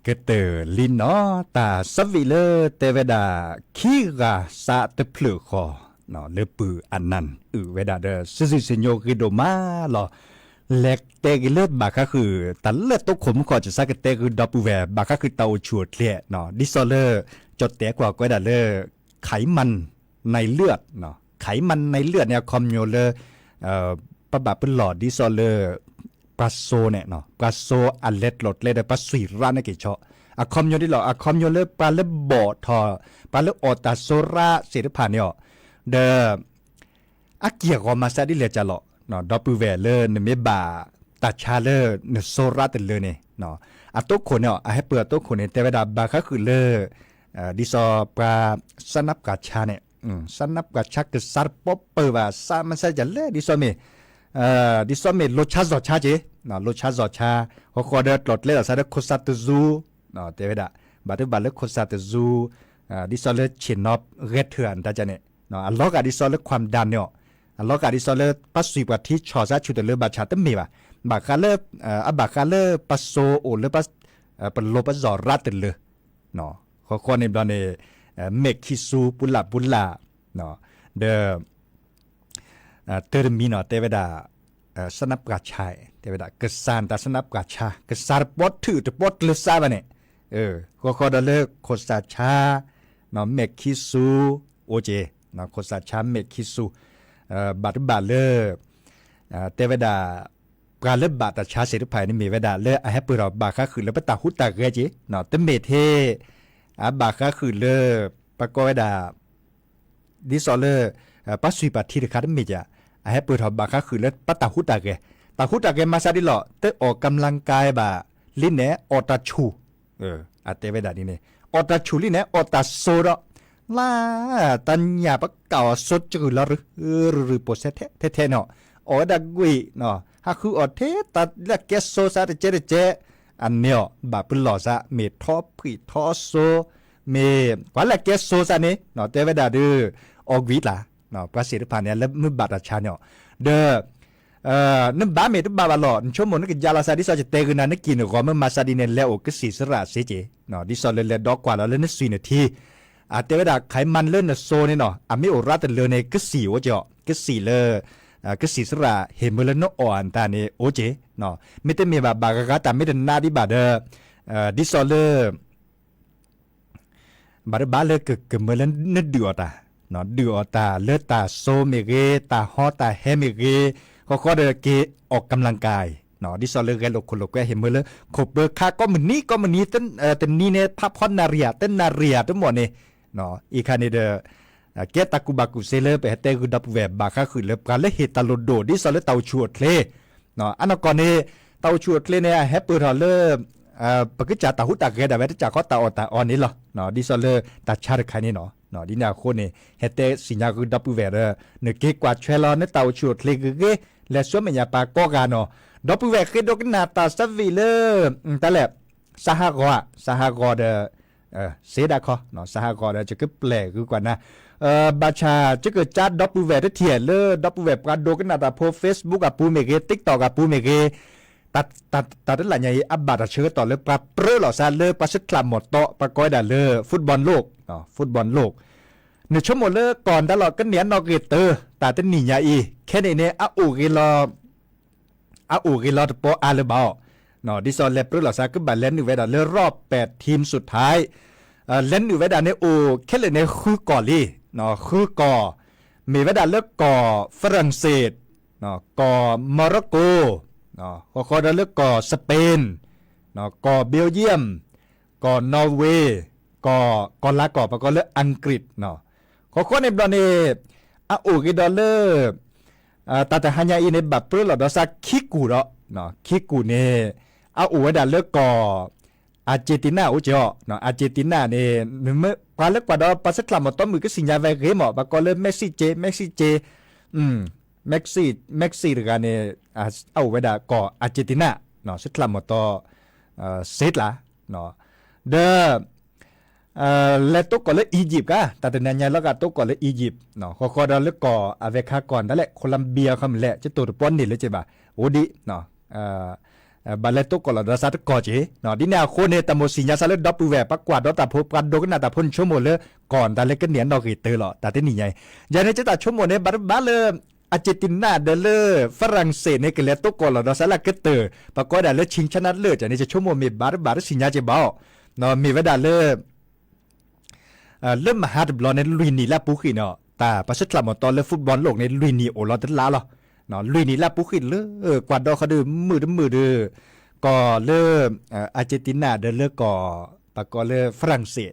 ကတၢၢ်လံနီၤ တၢ်ဆၢဝံၤလၢတဲဝဲဒၣ် ခံဂၤစးတဖျၢၣ်ဃီ လၢပုၢ်အနၢ်အုၣ်ဝဲဒၣ်ဒီး စံးစံးစံးညိဂ့ၤဒိၣ်မးလီၤ. လဲၤတဲဂ့ၤလၢဘၣ်ဃးဃုာ် တၢ်လၢတိခိၣ်မူခိၣ် ကစၢ်ကတဲဃုာ်ဒီပုၢ်ဝဲၢ် ဘၣ်ဃးဃုာ်တၢ်အိၣ်ဆူၣ်အိၣ်ချ့ ဒ်သိးလၢ ကၠီတဲကွၢ်ကွဲးဒၣ်လၢ ไขมันในเลือด ไขมันในเลือด န့ၣ် အခီပညီလၢ ပဘၣ်ပလီၢ်ဒ်သိးလၢ ပှၤစိန့ၣ် ပှၤစိအလဲၤကျိၤကျဲဒီးပှၤစွံၣ်ရၣ်န့ၣ်က့ၤဆီ အခီပညီဒ်လီၤ အခီပညီလၢပှၤလၢဘီၣ်ထီၣ် ပှၤလၢအီၣ်တၢ်စိရၣ်သ့ၣ်တဖၣ်န့ၣ်အီၤ ဒီး အက့ၢ်အဂီၤမၤစၢၤဒ်လဲၣ်ကလီၤ ဒီပုၢ်ဝဲၢ်လၢနမ့ၢ်ဘၣ်တၢ်ဆါလၢနစိရၣ်တလၢန့ၣ် အတိခိၣ်န့ၣ် အဟဲပၢၢ်အတိခိၣ်န့ၣ် တဲဝဲဒၣ်ဘၣ်ဃးဃုာ်လၢ ဒ်သိးပှၤ စးနါပှၤဆါန့ၣ် စးနါပှၤဆါကစၢ်တပီပၢၢ်ဘၣ် စးမၤစၢၤယၤလၢဒ်သိးမ့ၢ် ဒ်သိးမ့ၢ်လိၤဆါစီၤဆါက့ၤ လိၤဆါစီၤဆါ ဃီဃီဒီးကျိၤကျဲလီၤစးဒီးခိၣ်စၢ်တဇူ တဲဝဲဒၣ် ဘၣ်တဘၣ်လၢခိၣ်စၢ်တဇူ ဒ်သိးလၢဆ့ၣ်နီၤဂဲၤထၢၣ်အတၢ်န့ၣ် အလီၤဂာ်ဒ်သိးလၢ ความดัน န့ၣ်အီၤ အလီၤဂာ်ဒ်သိးလၢပှၤစွံၣ်ပှၤထံဆီၣ်စၢ်ဆူၣ်တလၢဘၣ်ဆၣ်တမ့ၢ်ဘၣ် ဘၣ်ဃးလၢ အဘၣ်ဃးလၢပှၤစိအိၣ်လၢပှၤ ပလိပစီၤရၣ်တလၢ ဃီဃီန့ၣ်ဘျီန့ၣ် မဲာ်ခံဆူပူၤလၢ်ပူၤလၢ် ဒီး တၢ်တမံၤနီၤ တဲဝဲဒၣ် ဆန္ဒပြဆါ တဲဝဲဒၣ် ကစၢ်တၢ်ဆန္ဒပြဆါ ကစၢ်တပီၢ်ထုးတပီၢ်ကျၢၤစါဘၣ်န့ၣ် ဃီဃီဒီးလၢခိၣ်စၢ်ဆါ မဲာ်ခံဆူ အိၣ်က့ၤ ခိၣ်စၢ်ဆါမဲာ်ခံဆူ ဘၣ်တဘၣ်လၢ တဲဝဲဒၣ် ပှၤလၢဘၣ်တၢ်ဆါစ့ၢ်တဖၣ်အံၤန့ၣ် မ့ၢ်ဝဲဒၣ်လၢအဟဲပၢၢ်ထီၣ်ဘၣ်ဃးဃုာ်လၢပတၢ်ဟူးတၢ်ဂဲၤက့ၤ တမ့ၢ်ထဲ အဘၣ်ဃးဃုာ်လၢ ပကိးဝဲဒၣ် ဒ်သိးလၢ ပှၤစူၢ်ပှၤထံတခါတမ့ၢ်က အဟဲပၢၢ်ထီၣ်ဘၣ်ဃးဃုာ်လၢပတၢ်ဟူးတၢ်ဂဲၤ တၢ်ဟူးတၢ်ဂဲၤမၤစၢ်ဒ်လီၤ တအီၣ်ကမျၢၢ်ကါဘၣ် လံန့ၣ် အီၣ်တၢ်ဆူၣ် အတဲဝဲဒၣ်ဒ်န့ၣ် အီၣ်တၢ်ဆူၣ်လံန့ၣ် အီၣ်တၢ်စိဒီး လၢ တၢ်ညၣ်ပကၣ်အီၤစိစရုၢ်လီၤ ရုၢ်ရုၢ်ပိာ်စဲထဲထဲထဲနီၤ အီၣ်ဝဲဒၣ်ကွံာ် ဟးဃုအီၣ်ထဲတၢ်လၢကဲစိစးတကဲတကဲ အန့ၣ်အီၤ ဘၣ်ပလီၢ်စး မ့ၢ်ထီဖှံထီစိ မ့ၢ်ပှၤလၢကဲစိစးန့ၣ် တဲဝဲဒၣ်ဒီး အီၣ်ကွံာ်တၢ် ပှၤစ့ၢ်တဖၣ်န့ၣ် လၢမုၢ်ဘၣ်တၢ်ဆါန့ၣ်အီၤ ဒီး နဘၣ်မ့ၢ်တဘၣ်ဘၣ်လီၤ နဆိကမိၣ်နကယါလီၤစး ဒ်သိးယတဲဂ့ၤနၤ နက့ၢ်နဂီၤမ့ၢ်မၤစၢ်ဒ်န့ၣ် လဲၤအိၣ်ကစံၣ်စရၣ်စ့ၢ်ကီး ဒ်သိးလၢလဲၤဒီကွၢ်လီၤလၢနသွံၣ်နထံ အတဲဝဲဒၣ် ခးမၢ်လၢနစိန့ၣ်နီၤ အမ့ၢ်အိၣ်ရၣ်တလၢန့ၣ် ကစံၣ်အိၣ်က့ၤအီၤ ကစံၣ်လၢ ကစံၣ်စရၣ်ဟ့ၣ်မၢလၢနအီၣ်အတၢ်န့ၣ် အိၣ်က့ၤ မ့တမ့ၢ်ဘၣ် ဘၣ်ဂၤဂၤတၢ်မ့ၢ်တနာ်ဒံးဘၣ်ဒီး ဒ်သိးလၢ ဘၣ်တဘၣ်လၢကကမၢလၢနဒုးအီၣ်တၢ်, ဒုးအီၣ်တၢ်လၢတၢ်စိမ့ၢ်ဂ့ၤ, တၢ်ဟီတၢ်ဟဲမ့ၢ်ဂ့ၤ, ဃီဃီဒီးက့ၤအီၣ်ကမျၢၢ်ကါအံၤ, ဒ်သိးလၢဂဲၤလိာ်ခိၣ်လိာ်ကွဲဟ့ၣ်မၢလၢ ခိၣ်ပၢၤခါကိးမုၢ်နံၤကိးမုၢ်နံၤ, တနံၤန့ၣ် ဖးဖီနၣ်ရံၣ်ဧါ တနၣ်ရံၣ်ဧါတမီၢ်န့ၣ်, အံၤခါန့ၣ်ဒီး ကဲတၢ်ကူၣ်ဘၣ်ကူၣ်သ့လၢပဟဲတဲဂုာ်ဒီပုၢ်ဝဲၢ် ဘၣ်ဃးဃုာ်လၢပှၤလၢဟ့ၣ်တၢ်လိၣ်ဒိၣ် ဒ်သိးလၢတၢ်အိၣ်ဆူၣ်အိၣ်ချ့, အနီၢ်ကီၢ်န့ၣ် တၢ်အိၣ်ဆူၣ်အိၣ်ချ့န့ၣ် အဟဲပၢၢ်ထီၣ်လၢ ပကစၢ်တၢ်ဟူးတၢ်ဂဲၤဒၣ်ဝဲ တစၢ်ဃီတၢ်အီၣ်တၢ်အီန့ၣ်လီၤ. ဒ်သိးလၢတၢ်ဆါတခါန့ၣ်နီၤ, ဒ်န့ၣ်အဃိန့ၣ် ဟဲတဲစံၣ်ညါဂုာ်ဒီပုၢ်ဝဲၢ်ဒီး နက့ၤကွၢ်ဆွဲလီၤ နတၢ်အိၣ်ဆူၣ်အိၣ်ချ့ဂ့ၤဂ့ၤ, လဲၤဆူမဲာ်ညါပှၤကိးဂၤနီၤ, ဒီပုၢ်ဝဲၢ်ဃ့ဒိကနၣ်တၢ်သးဝံၣ်လၢ တၢ်လဲၣ်, စးဟးဂီၤဧါ, စးဟးဂီၤဒီး စ့ဒၣ်ခီ, စးဟးဂီၤဒီး ယကပျဲၢ်ဂုာ်ကွၢ်နၤ, ဘၣ်ဆၣ် ယကစၢ်ဒီပုၢ်ဝဲၢ်တထံၣ်လၢ ဒီပုၢ်ဝဲၢ်ပှၤဒိကနၣ်တၢ်ဖိ Facebook အပူၤမ့ၢ်ဂ့ၤ, TikTok အပူၤမ့ၢ်ဂ့ၤ, တၢ်တလၢညါအံၤ အဘၣ်တၢ်ဆၢကတီၢ်လၢပှၤပြၢလိာ်စးလၢပှၤဆှၢချၢ်မီၢ်တီ ပှၤကိးဝဲဒၣ်လၢ football လိာ်, football လိာ်, နဆိကမိၣ်လၢကီၢ်တၢ်လီၢ်ကန့ၢ်အနီၣ်ဂံၢ်တၢ တၢ်တနံၣ်ညါအံၤ ခဲန့ၣ်န့ၣ် အအိၣ်ဂ့ၤလီၤ အအိၣ်ဂ့ၤလီၤတပီအါလၢၤဘၣ်အီၤ, ဒ်သိးလဲၤပြၢလိာ်စး ကဘၣ်လဲၤနုာ်ဝဲဒၣ်လၢ รอบแปดทีมสุดท้าย, လဲၤနုာ်ဝဲဒၣ်န့ၣ် အိၣ်ခဲလၢာ်န့ၣ် ဃုကီၢ်လံ, ဃုကီၢ်, မ့ၢ်ဝဲဒၣ်လၢကီၢ် ฝรั่งเศส, ကီၢ် Morocco, ဃီဃီဒီးလၢကီၢ် Spain, ကီၢ် Belgium, ကီၢ် Norway, ကီၢ် ကီၢ်လၤကီၢ် ပကိးလၢ อังกฤษ, ဃီဃီန့ၣ်ဘျီန့ၣ် အအိၣ်ဂ့ၤဒီးလၢ တၢ်တဟါညါအံၤန့ၣ် ဘၣ်ပြၢလိာ်ဒီးစးခံကူၣ်ဒီး, ခံကူၣ်န့ၣ် အအိၣ်ဝဲဒၣ်လၢကီၢ် Argentina အိၣ်က့ၤအီၤ, Argentina န့ၣ် ပှၤလၢကွၢ်ဒီးပှၤဆှၢချၢ်မီၢ်တီမုၣ်ကစံၣ်ညါဝဲဂ့ၤမး ပကိးလၢ Messi က့ၤ Messi က့ၤ Messi, Messi တဂၤန့ၣ် အအိၣ်ဝဲဒၣ်ကီၢ် Argentina, ဆှၢချၢ်မီၢ်တီ စ့တလး, ဒီး လဲၤတိကီၢ်လၢ Egypt ကါ, တၢ်တနံၤညါလီၤဂာ်တိကီၢ်လၢ Egypt, ဃီဃီဒီးလၢကီၢ် အဝဲခါကီၢ်ဒၣ်လဲၣ် Colombia ခီမ့ၢ်လဲၣ် ကတိၤတပီန့ၣ်လၢက့ၤဘၣ်, အိၣ်ဒံး ဘၣ်လဲၤတိကီၢ်လီၤဒီးစးတကီၢ်က့ၤ, ဒ်န့ၣ်အဃိန့ၣ် တၢ်မိၣ်စံၣ်ညါစးလၢဒီပုၢ်ဝဲၢ် ပှၤကွၢ်ဒီးတၢ်ဖိ ပှၤဒိကနၣ်တၢ်ဖိ နဆိကမိၣ်လၢ ကီၢ်ဒၣ်လဲၣ်ကန့ၢ်အနီၣ်ဂံၢ်တၢလီၤ တၢ်တနံၤညါအံၤ, ယၤန့ၣ် ကတၢ်ဆိကမိၣ်န့ၣ် ဘၣ်တဘၣ်လၢ Argentina ဒီးလၢ ฝรั่งเศส န့ၣ် ကလဲၤတိကီၢ်လီၤဒီးစးလၢကတၢၢ် ပကိးဝဲဒၣ်လၢ ชิงชนะเลิศ န့ၣ် ယဆိကမိၣ်မ့ၢ်ဘၣ်တဘၣ်တသ့ၣ်ညါက့ၤဘၣ်အီၤ, မ့ၢ်ဝဲဒၣ်လၢ လၢမဟါတဘျီန့ၣ် လွံၢ်နံၣ်လၢအပူၤဃံန့ၣ် တၢ်ပှၤဆှၢချၢ်မီၢ်တီလၢ football လိာ်န့ၣ် လွံၢ်နံၣ်အိၣ်လီၤတလါလီၤ. လွံၢ်နံၣ်လၢအပူၤဃံလၢ ကွၢ်ဒီဃီဒီး မုာ်တမုာ်ဒီး ကီၢ်လၢ Argentina ဒီးလၢကီၢ် ပကိးလၢ ฝรั่งเศส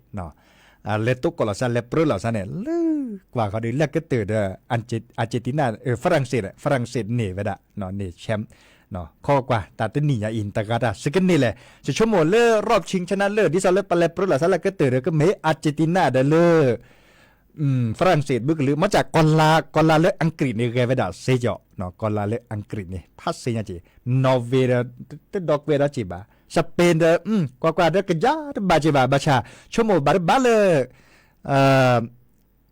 လဲၤတိကီၢ်လီၤစးလဲၤပြၢလိာ်စးန့ၣ် လၢကွၢ်ဃီဒီး လၢကတၢၢ်ဒီး Argentina, ฝรั่งเศส, ฝรั่งเศส န့ၢ်ဝဲဒၣ် န့ၢ် champ, ခီကွၢ် တၢ်တနံၤညါအံၤ တဂၤတၢ်စကန့ၢ်လဲၣ်, ယဆိကမိၣ်လၢ รอบชิงชนะเลิศ ဒ်သိးလၢပလဲၤပြၢလိာ်စးလၢကတၢၢ်ဒီး ကမ့ၢ် Argentina ဒီးလၢ ฝรั่งเศส ဘုကလုာ် မ့ၢ်ကီၢ်လၤ ကီၢ်လၤလၢ อังกฤษ န့ၣ် ဂဲၤဝဲဒၣ်စ့ကီး, ကီၢ်လၤလၢ อังกฤษ န့ၣ် ဖးစ့ညါက့ၤ, Norway ဒီး တဒီကွဲဒီးက့ၤဘၣ်, Spain ဒီး ကွၢ်ကွၢ်ဒီးကယါတဘၣ်က့ၤဘၣ်, ဘၣ်ဆၣ် ဆိကမိၣ်ဘၣ်တဘၣ်လၢ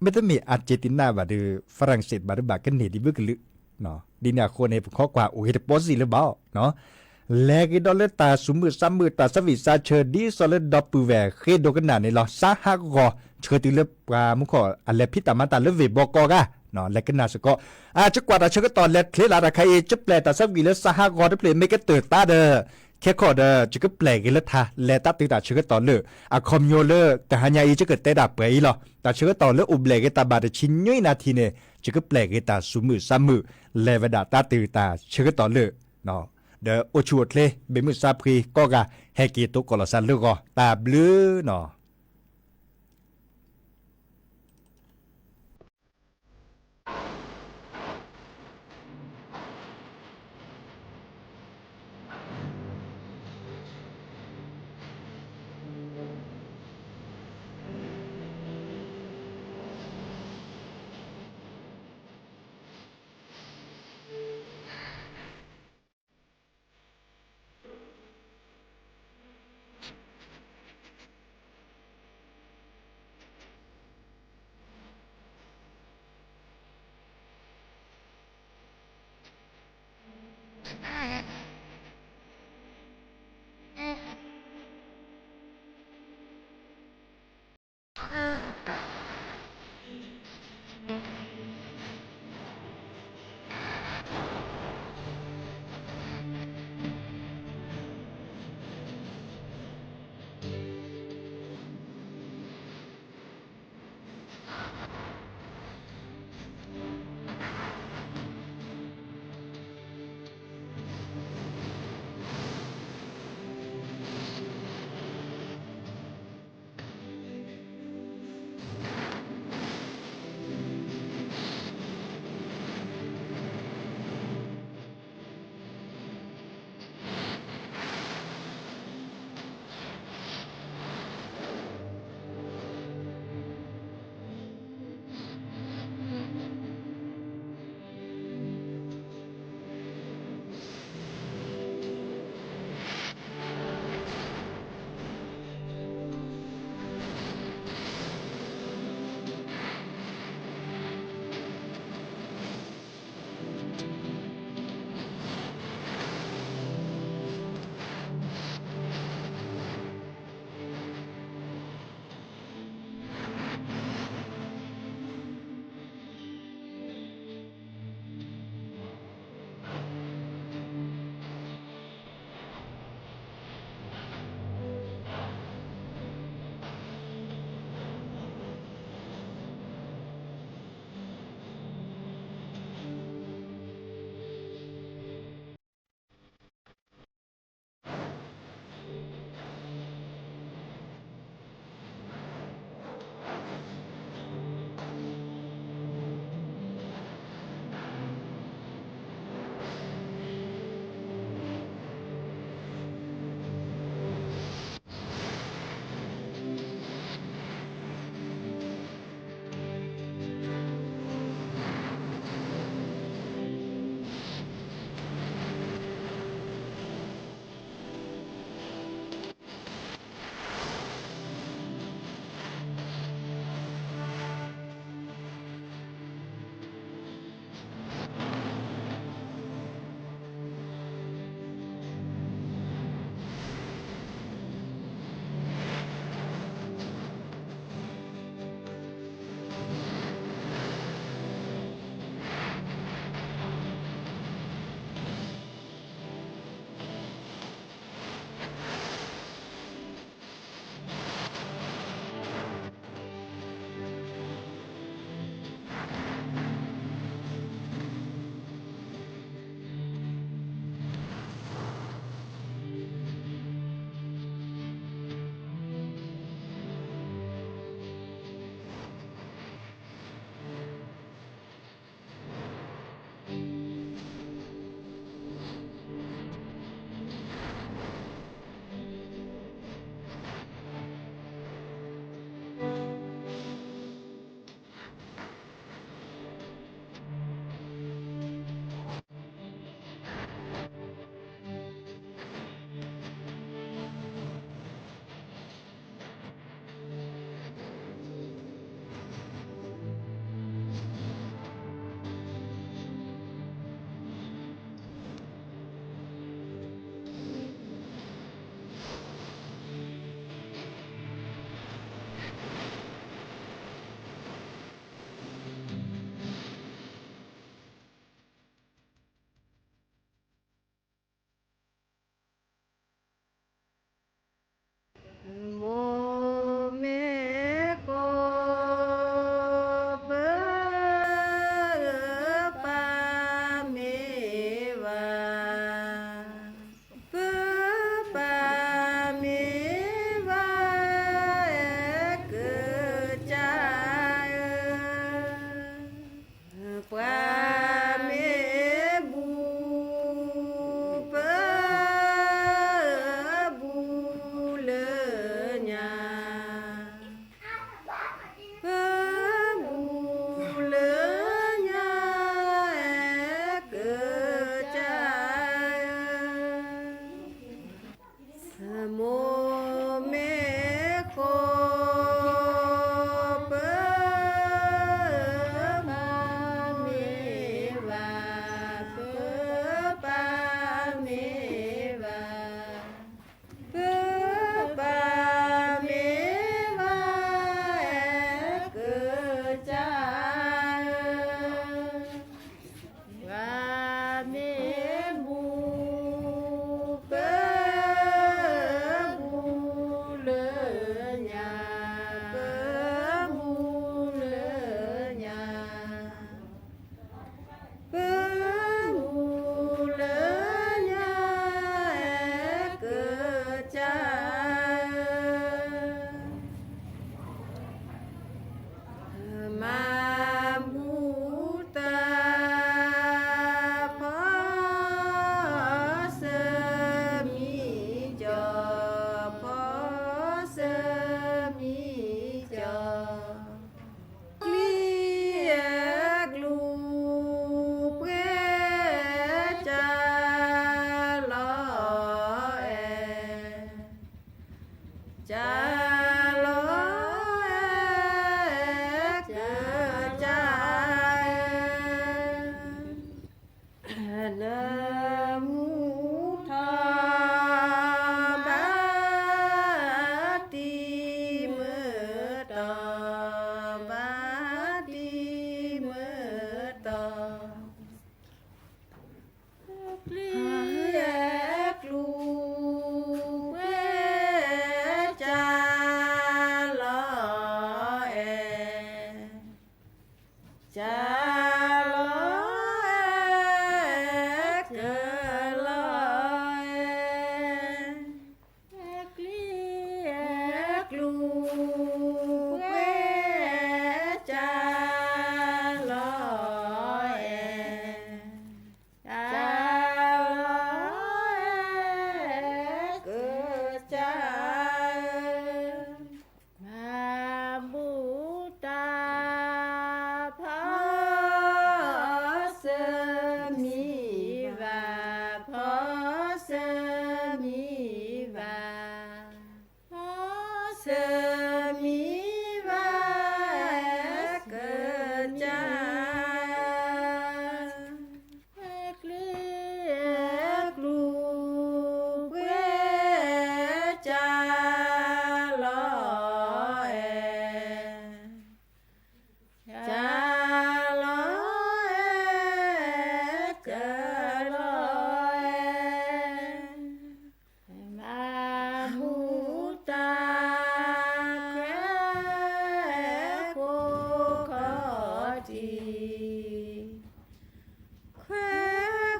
မ့တမ့ၢ် Argentina ဘၣ်ဒီး ฝรั่งเศส ဘၣ်တဘၣ်ကန့ၢ်ဒံးဘုကလုာ်, ဒ်န့ၣ်အဃိန့ၣ် ပခီကွၢ်အိၣ်ဂ့ၤတပီစံၣ်လၢၤဘၣ်အီၤ, လဲၤက့ၤဒီးလၢတၢ်စူၤမုာ်စးမုာ် တၢ်ဆၢဝံၣ်စးဆၢ ဒ်သိးလၢဒီပုၢ်ဝဲၢ်ဃ့ဒိကနၣ်န့ၣ်လီၤ. စါဟးဂီၤ ဆှၢတုၤလၢပှၤမူခိၣ် အလဲၤဖံးတၢ်မၤတၢ်လၢဝ့ၢ်ဘီကီၢ်ဂၤ, လဲၤကနၣ်စ့ၢ်ကီး. အၢ ယကွၢ်တၢ်ဆၢကတီၢ်လဲၤချ့လၢတၢ်ခါအံၤ ယပျဲၢ်တၢ်ဆၢဝံၣ်လၢစါဟးဂီၤတဖျၢၣ် မ့ၢ်ကတၢၢ်သါဒီး ခဲခီဒီး ယကပျဲၢ်က့ၤလၢထါ လဲၤတၢ်တုၤတၢ်ဆၢကတီၢ်လၢ အခီပညီလၢ တဟါညါအံၤ ယကတဲဒၣ်ပှဲၤအံၤလီၤ. တၢ်ဆၢကတီၢ်လၢအိၣ်ဘျဲၣ်က့ၤတၢ်ဘၣ်တဆံနွံနၣ်ထံၣ်န့ၣ် ယကပျဲၢ်က့ၤတၢ်စူၤမုာ်စးမုာ် လဲၤဝဲဒၣ်တၢ်တုၤတၢ်ဆၢကတီၢ်လၢ ဒီးအိၣ်ဆူၣ်အိၣ်ချ့ ဘၣ်မုာ်စးဖှံကိးဂၤ ဟဲက့ၤတိကိးလီၤစၢ်လၢဂီၤ တၢ်ဘျုးနီၤ. မိၢ်မ့ၢ်ဃိ ပၢ်မ့ၢ်ဘၣ်, ပၢ်ပၢ်မ့ၢ်ဘၣ်, ပၢ်ပၢ်မ့ၢ်ဘၣ်, အဲၣ်ကစၢ်ဧၢ ပၢ်မ့ၢ်မူ, ပၢ်မူလၢညါ, ပၢ်မူလၢညါ, ပၢ်မူလၢညါ, အဲၣ်ကစၢ်ဧၢ မၤမူတၢ် ဖီစၢမံကၠီ, ဖီစၢမံကၠီ, ကျံအဲၣ်ကျူ ပှဲၤကၢ်လီၤအဲၣ် ကၢ်လီၤအဲၣ် အဲၣ်ကစၢ်ဧၢ, နမူထီၣ် ဘါတံၤမုၢ်တီၤ, ဘါတံၤမုၢ်တီၤ ကျံအဲၣ်ကျူ ပှဲၤကၢ်လီၤအဲၣ်, ကၢ်လီၤအဲၣ် ကၢ်လီၤအဲၣ် ကျံအဲၣ်ကျူ ပှဲၤကၢ်လီၤအဲၣ်, ကၢ်လီၤအဲၣ် အဲၣ်ကစၢ်ဧၢ, မၤမူတၢ် ဖီစၢမံဘၣ်, ဖီစၢမံဘၣ်, ဖီစၢမံဘၣ် အဲၣ်ကစၢ် ကျံအဲၣ်ကျူ ပှဲၤကၢ်လီၤအဲၣ်, ကၢ်လီၤအဲၣ် ကၢ်လီၤအဲၣ်, မၤမူတၢ် ခွဲးဃိးခီၣ်ထံး, ခွဲး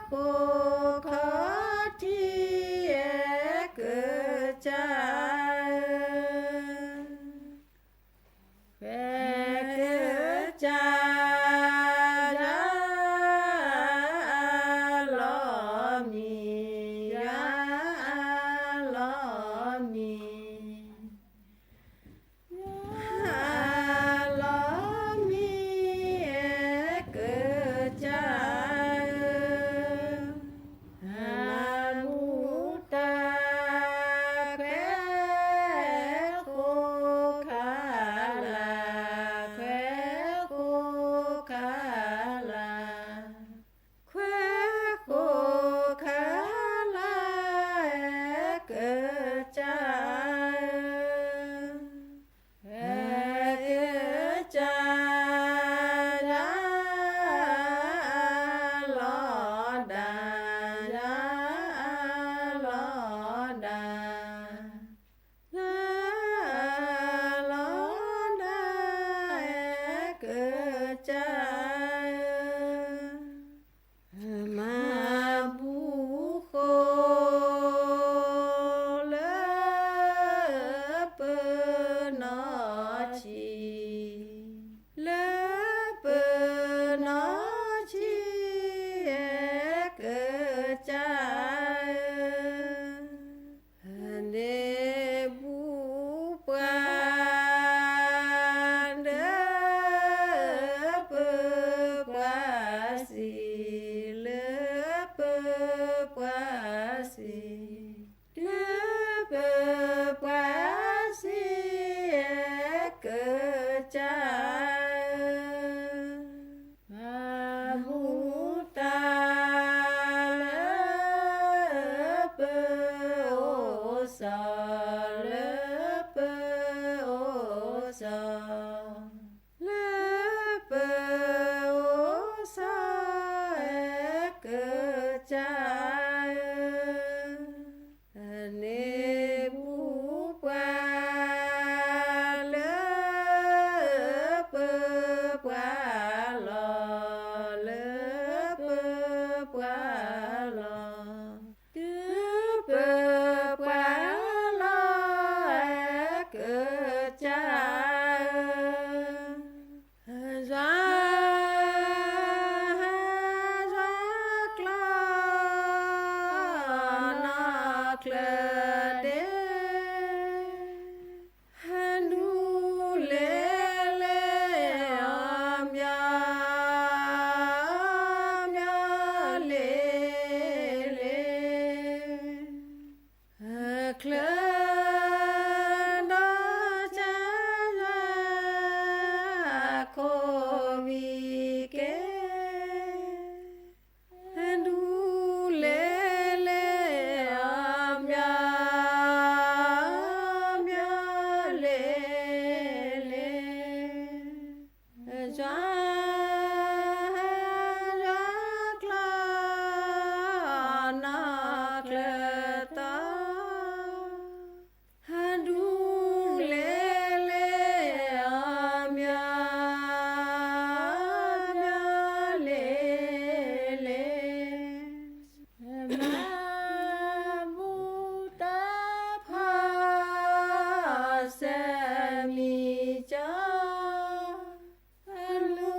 ဃိးခီၣ်ထံး အဲၣ်ကစၢ်ဧၢ, ခွဲးကစၢ် ယွၤအလီၢ်မံၤ, ယွၤအလီၢ်မံၤ ယွၤအလီၢ်မံၤ အဲၣ်ကစၢ်ဧၢ, မၤမူတၢ် ခွဲး စီၤလၢပအိၣ်စီၤ, လၢပအိၣ်စီၤ ကစၢ်ဧၢ, န့ၢ်ဘူၣ်ပှၤလၢ ပပှၤလီၢ်, လၢပပှၤလီၢ်, တုၤပပှၤလီၢ် ကစၢ်ဧၢ, ယွၤ ယွၤကျီၢ် နီၢ်ချၢဒ့ ဟဲဒူလဲၣ်လဲၣ် အီၣ်မၠီၣ် အီၣ်မၠီၣ်လဲၣ်လဲၣ်, ချၢဒီးကစၢ်ယွၤ ခိၣ်ဝံၤက့ၤ ဒူလဲၣ်လဲၣ် အီၣ်မၠီၣ် အီၣ်မၠီၣ်လဲၣ်လဲၣ်, ယွၤ ယွၤကျီၢ် နီၢ်ချၢတီ ဒူ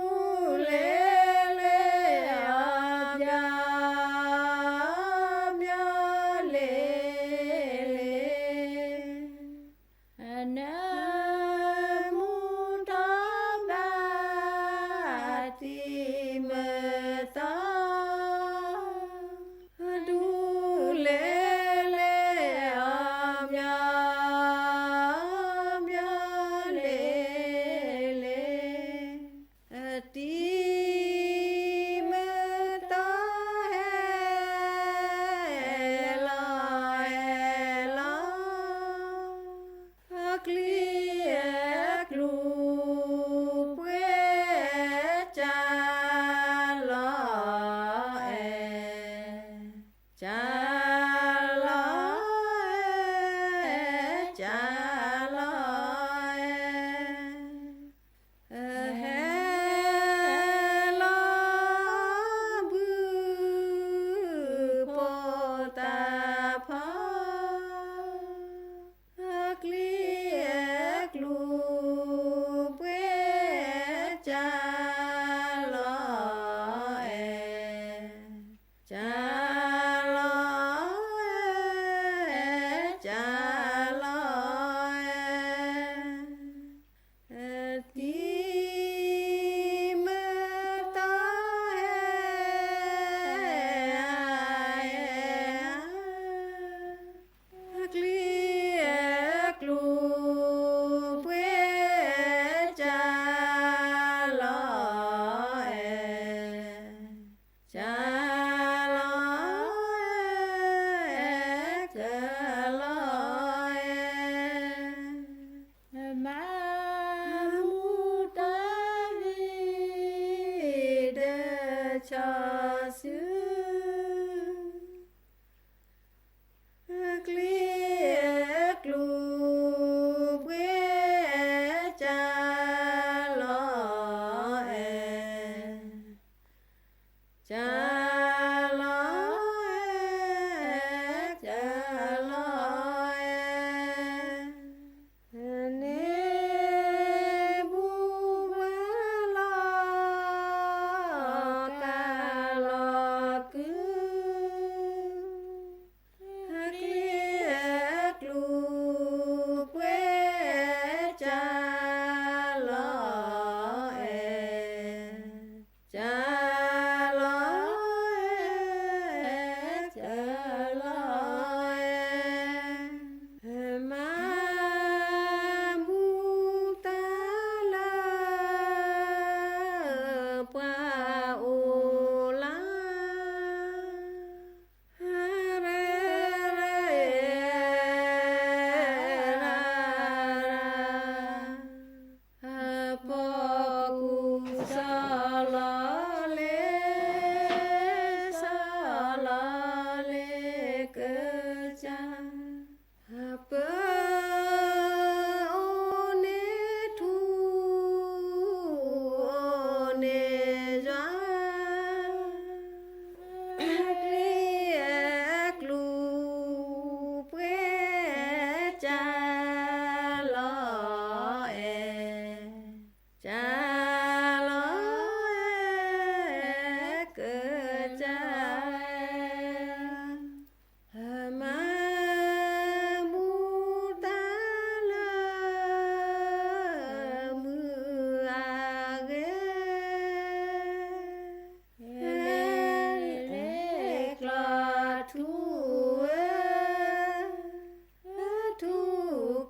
လဲၣ်လဲၣ် အီၣ်မၠီၣ် အီၣ်မၠီၣ်လဲၣ်လဲၣ်, မၤဘူၣ်တၢ်ဖီၣ် စဲးမံၤကၠီ ဒူလဲၣ်လဲၣ် အီၣ်မၠီၣ် အီၣ်မၠီၣ်လဲၣ်လဲၣ်, နၢမူထီၣ်ဘၣ် တံၤမုၢ်သီ ဒူလဲၣ်လဲၣ် အီၣ်မၠီၣ် အီၣ်မၠီၣ်လဲၣ်လဲၣ်, တံၤမုၢ်သီ ဟဲလီၤဟဲလီၤ အကျံအကျူ ပှဲၤ ကၢ်လီၤအဲၣ်, ကၢ်လီၤအဲၣ်, ကၢ်လီၤအဲၣ်, ဟဲလီၤဘုၣ် ဖိသၣ်ဖီ အကျံအကျူ ပှဲၤ ကၢ်လီၤအဲၣ်, ကၢ်လီၤအဲၣ်, ကၢ်လီၤအဲၣ်, တံၤမုၢ်သီ ဟဲ ဟဲ ဟဲ အကျံအကျူ ပှဲၤ ကၢ်လီၤ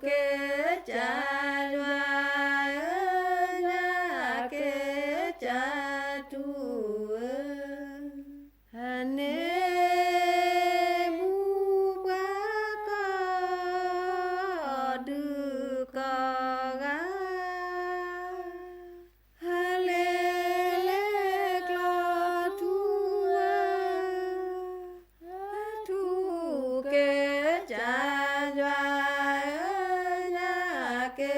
ကဲကၢ်ယွၤဧၢ, ညါကဲကၢ်တူၢ်ဧၢ, န့ၢ်မူပှၤကီၢ်ဒုးကီၢ်ဂၤ လဲၤလဲၤကျီထူဧၢ, ထူကဲကၢ်ယွၤဧၢ, ညါကဲ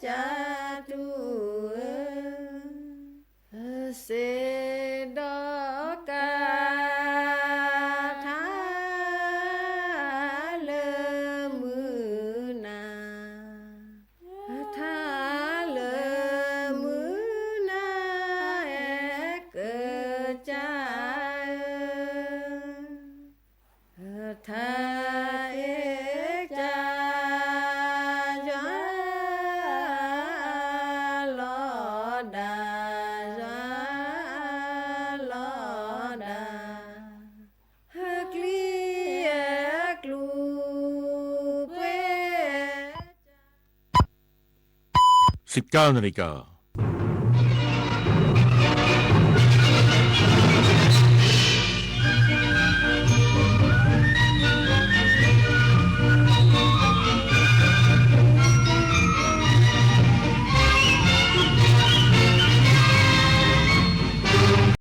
ကၢ်တူၢ်ဧၢ, စ့ဒီးကၤ ထါလၢမုၢ်နၤ ထါလၢမုၢ်နၤ အဲၣ်ကၢ်ကၢ်ဧၢ, ထါအဲၣ်ကၢ် ယွၤလီၤဒၣ်, ယွၤလီၤဒၣ်, ဟဲကျံအဲၣ်ကျူၤပှဲၤ สิบเก้านาฬิกา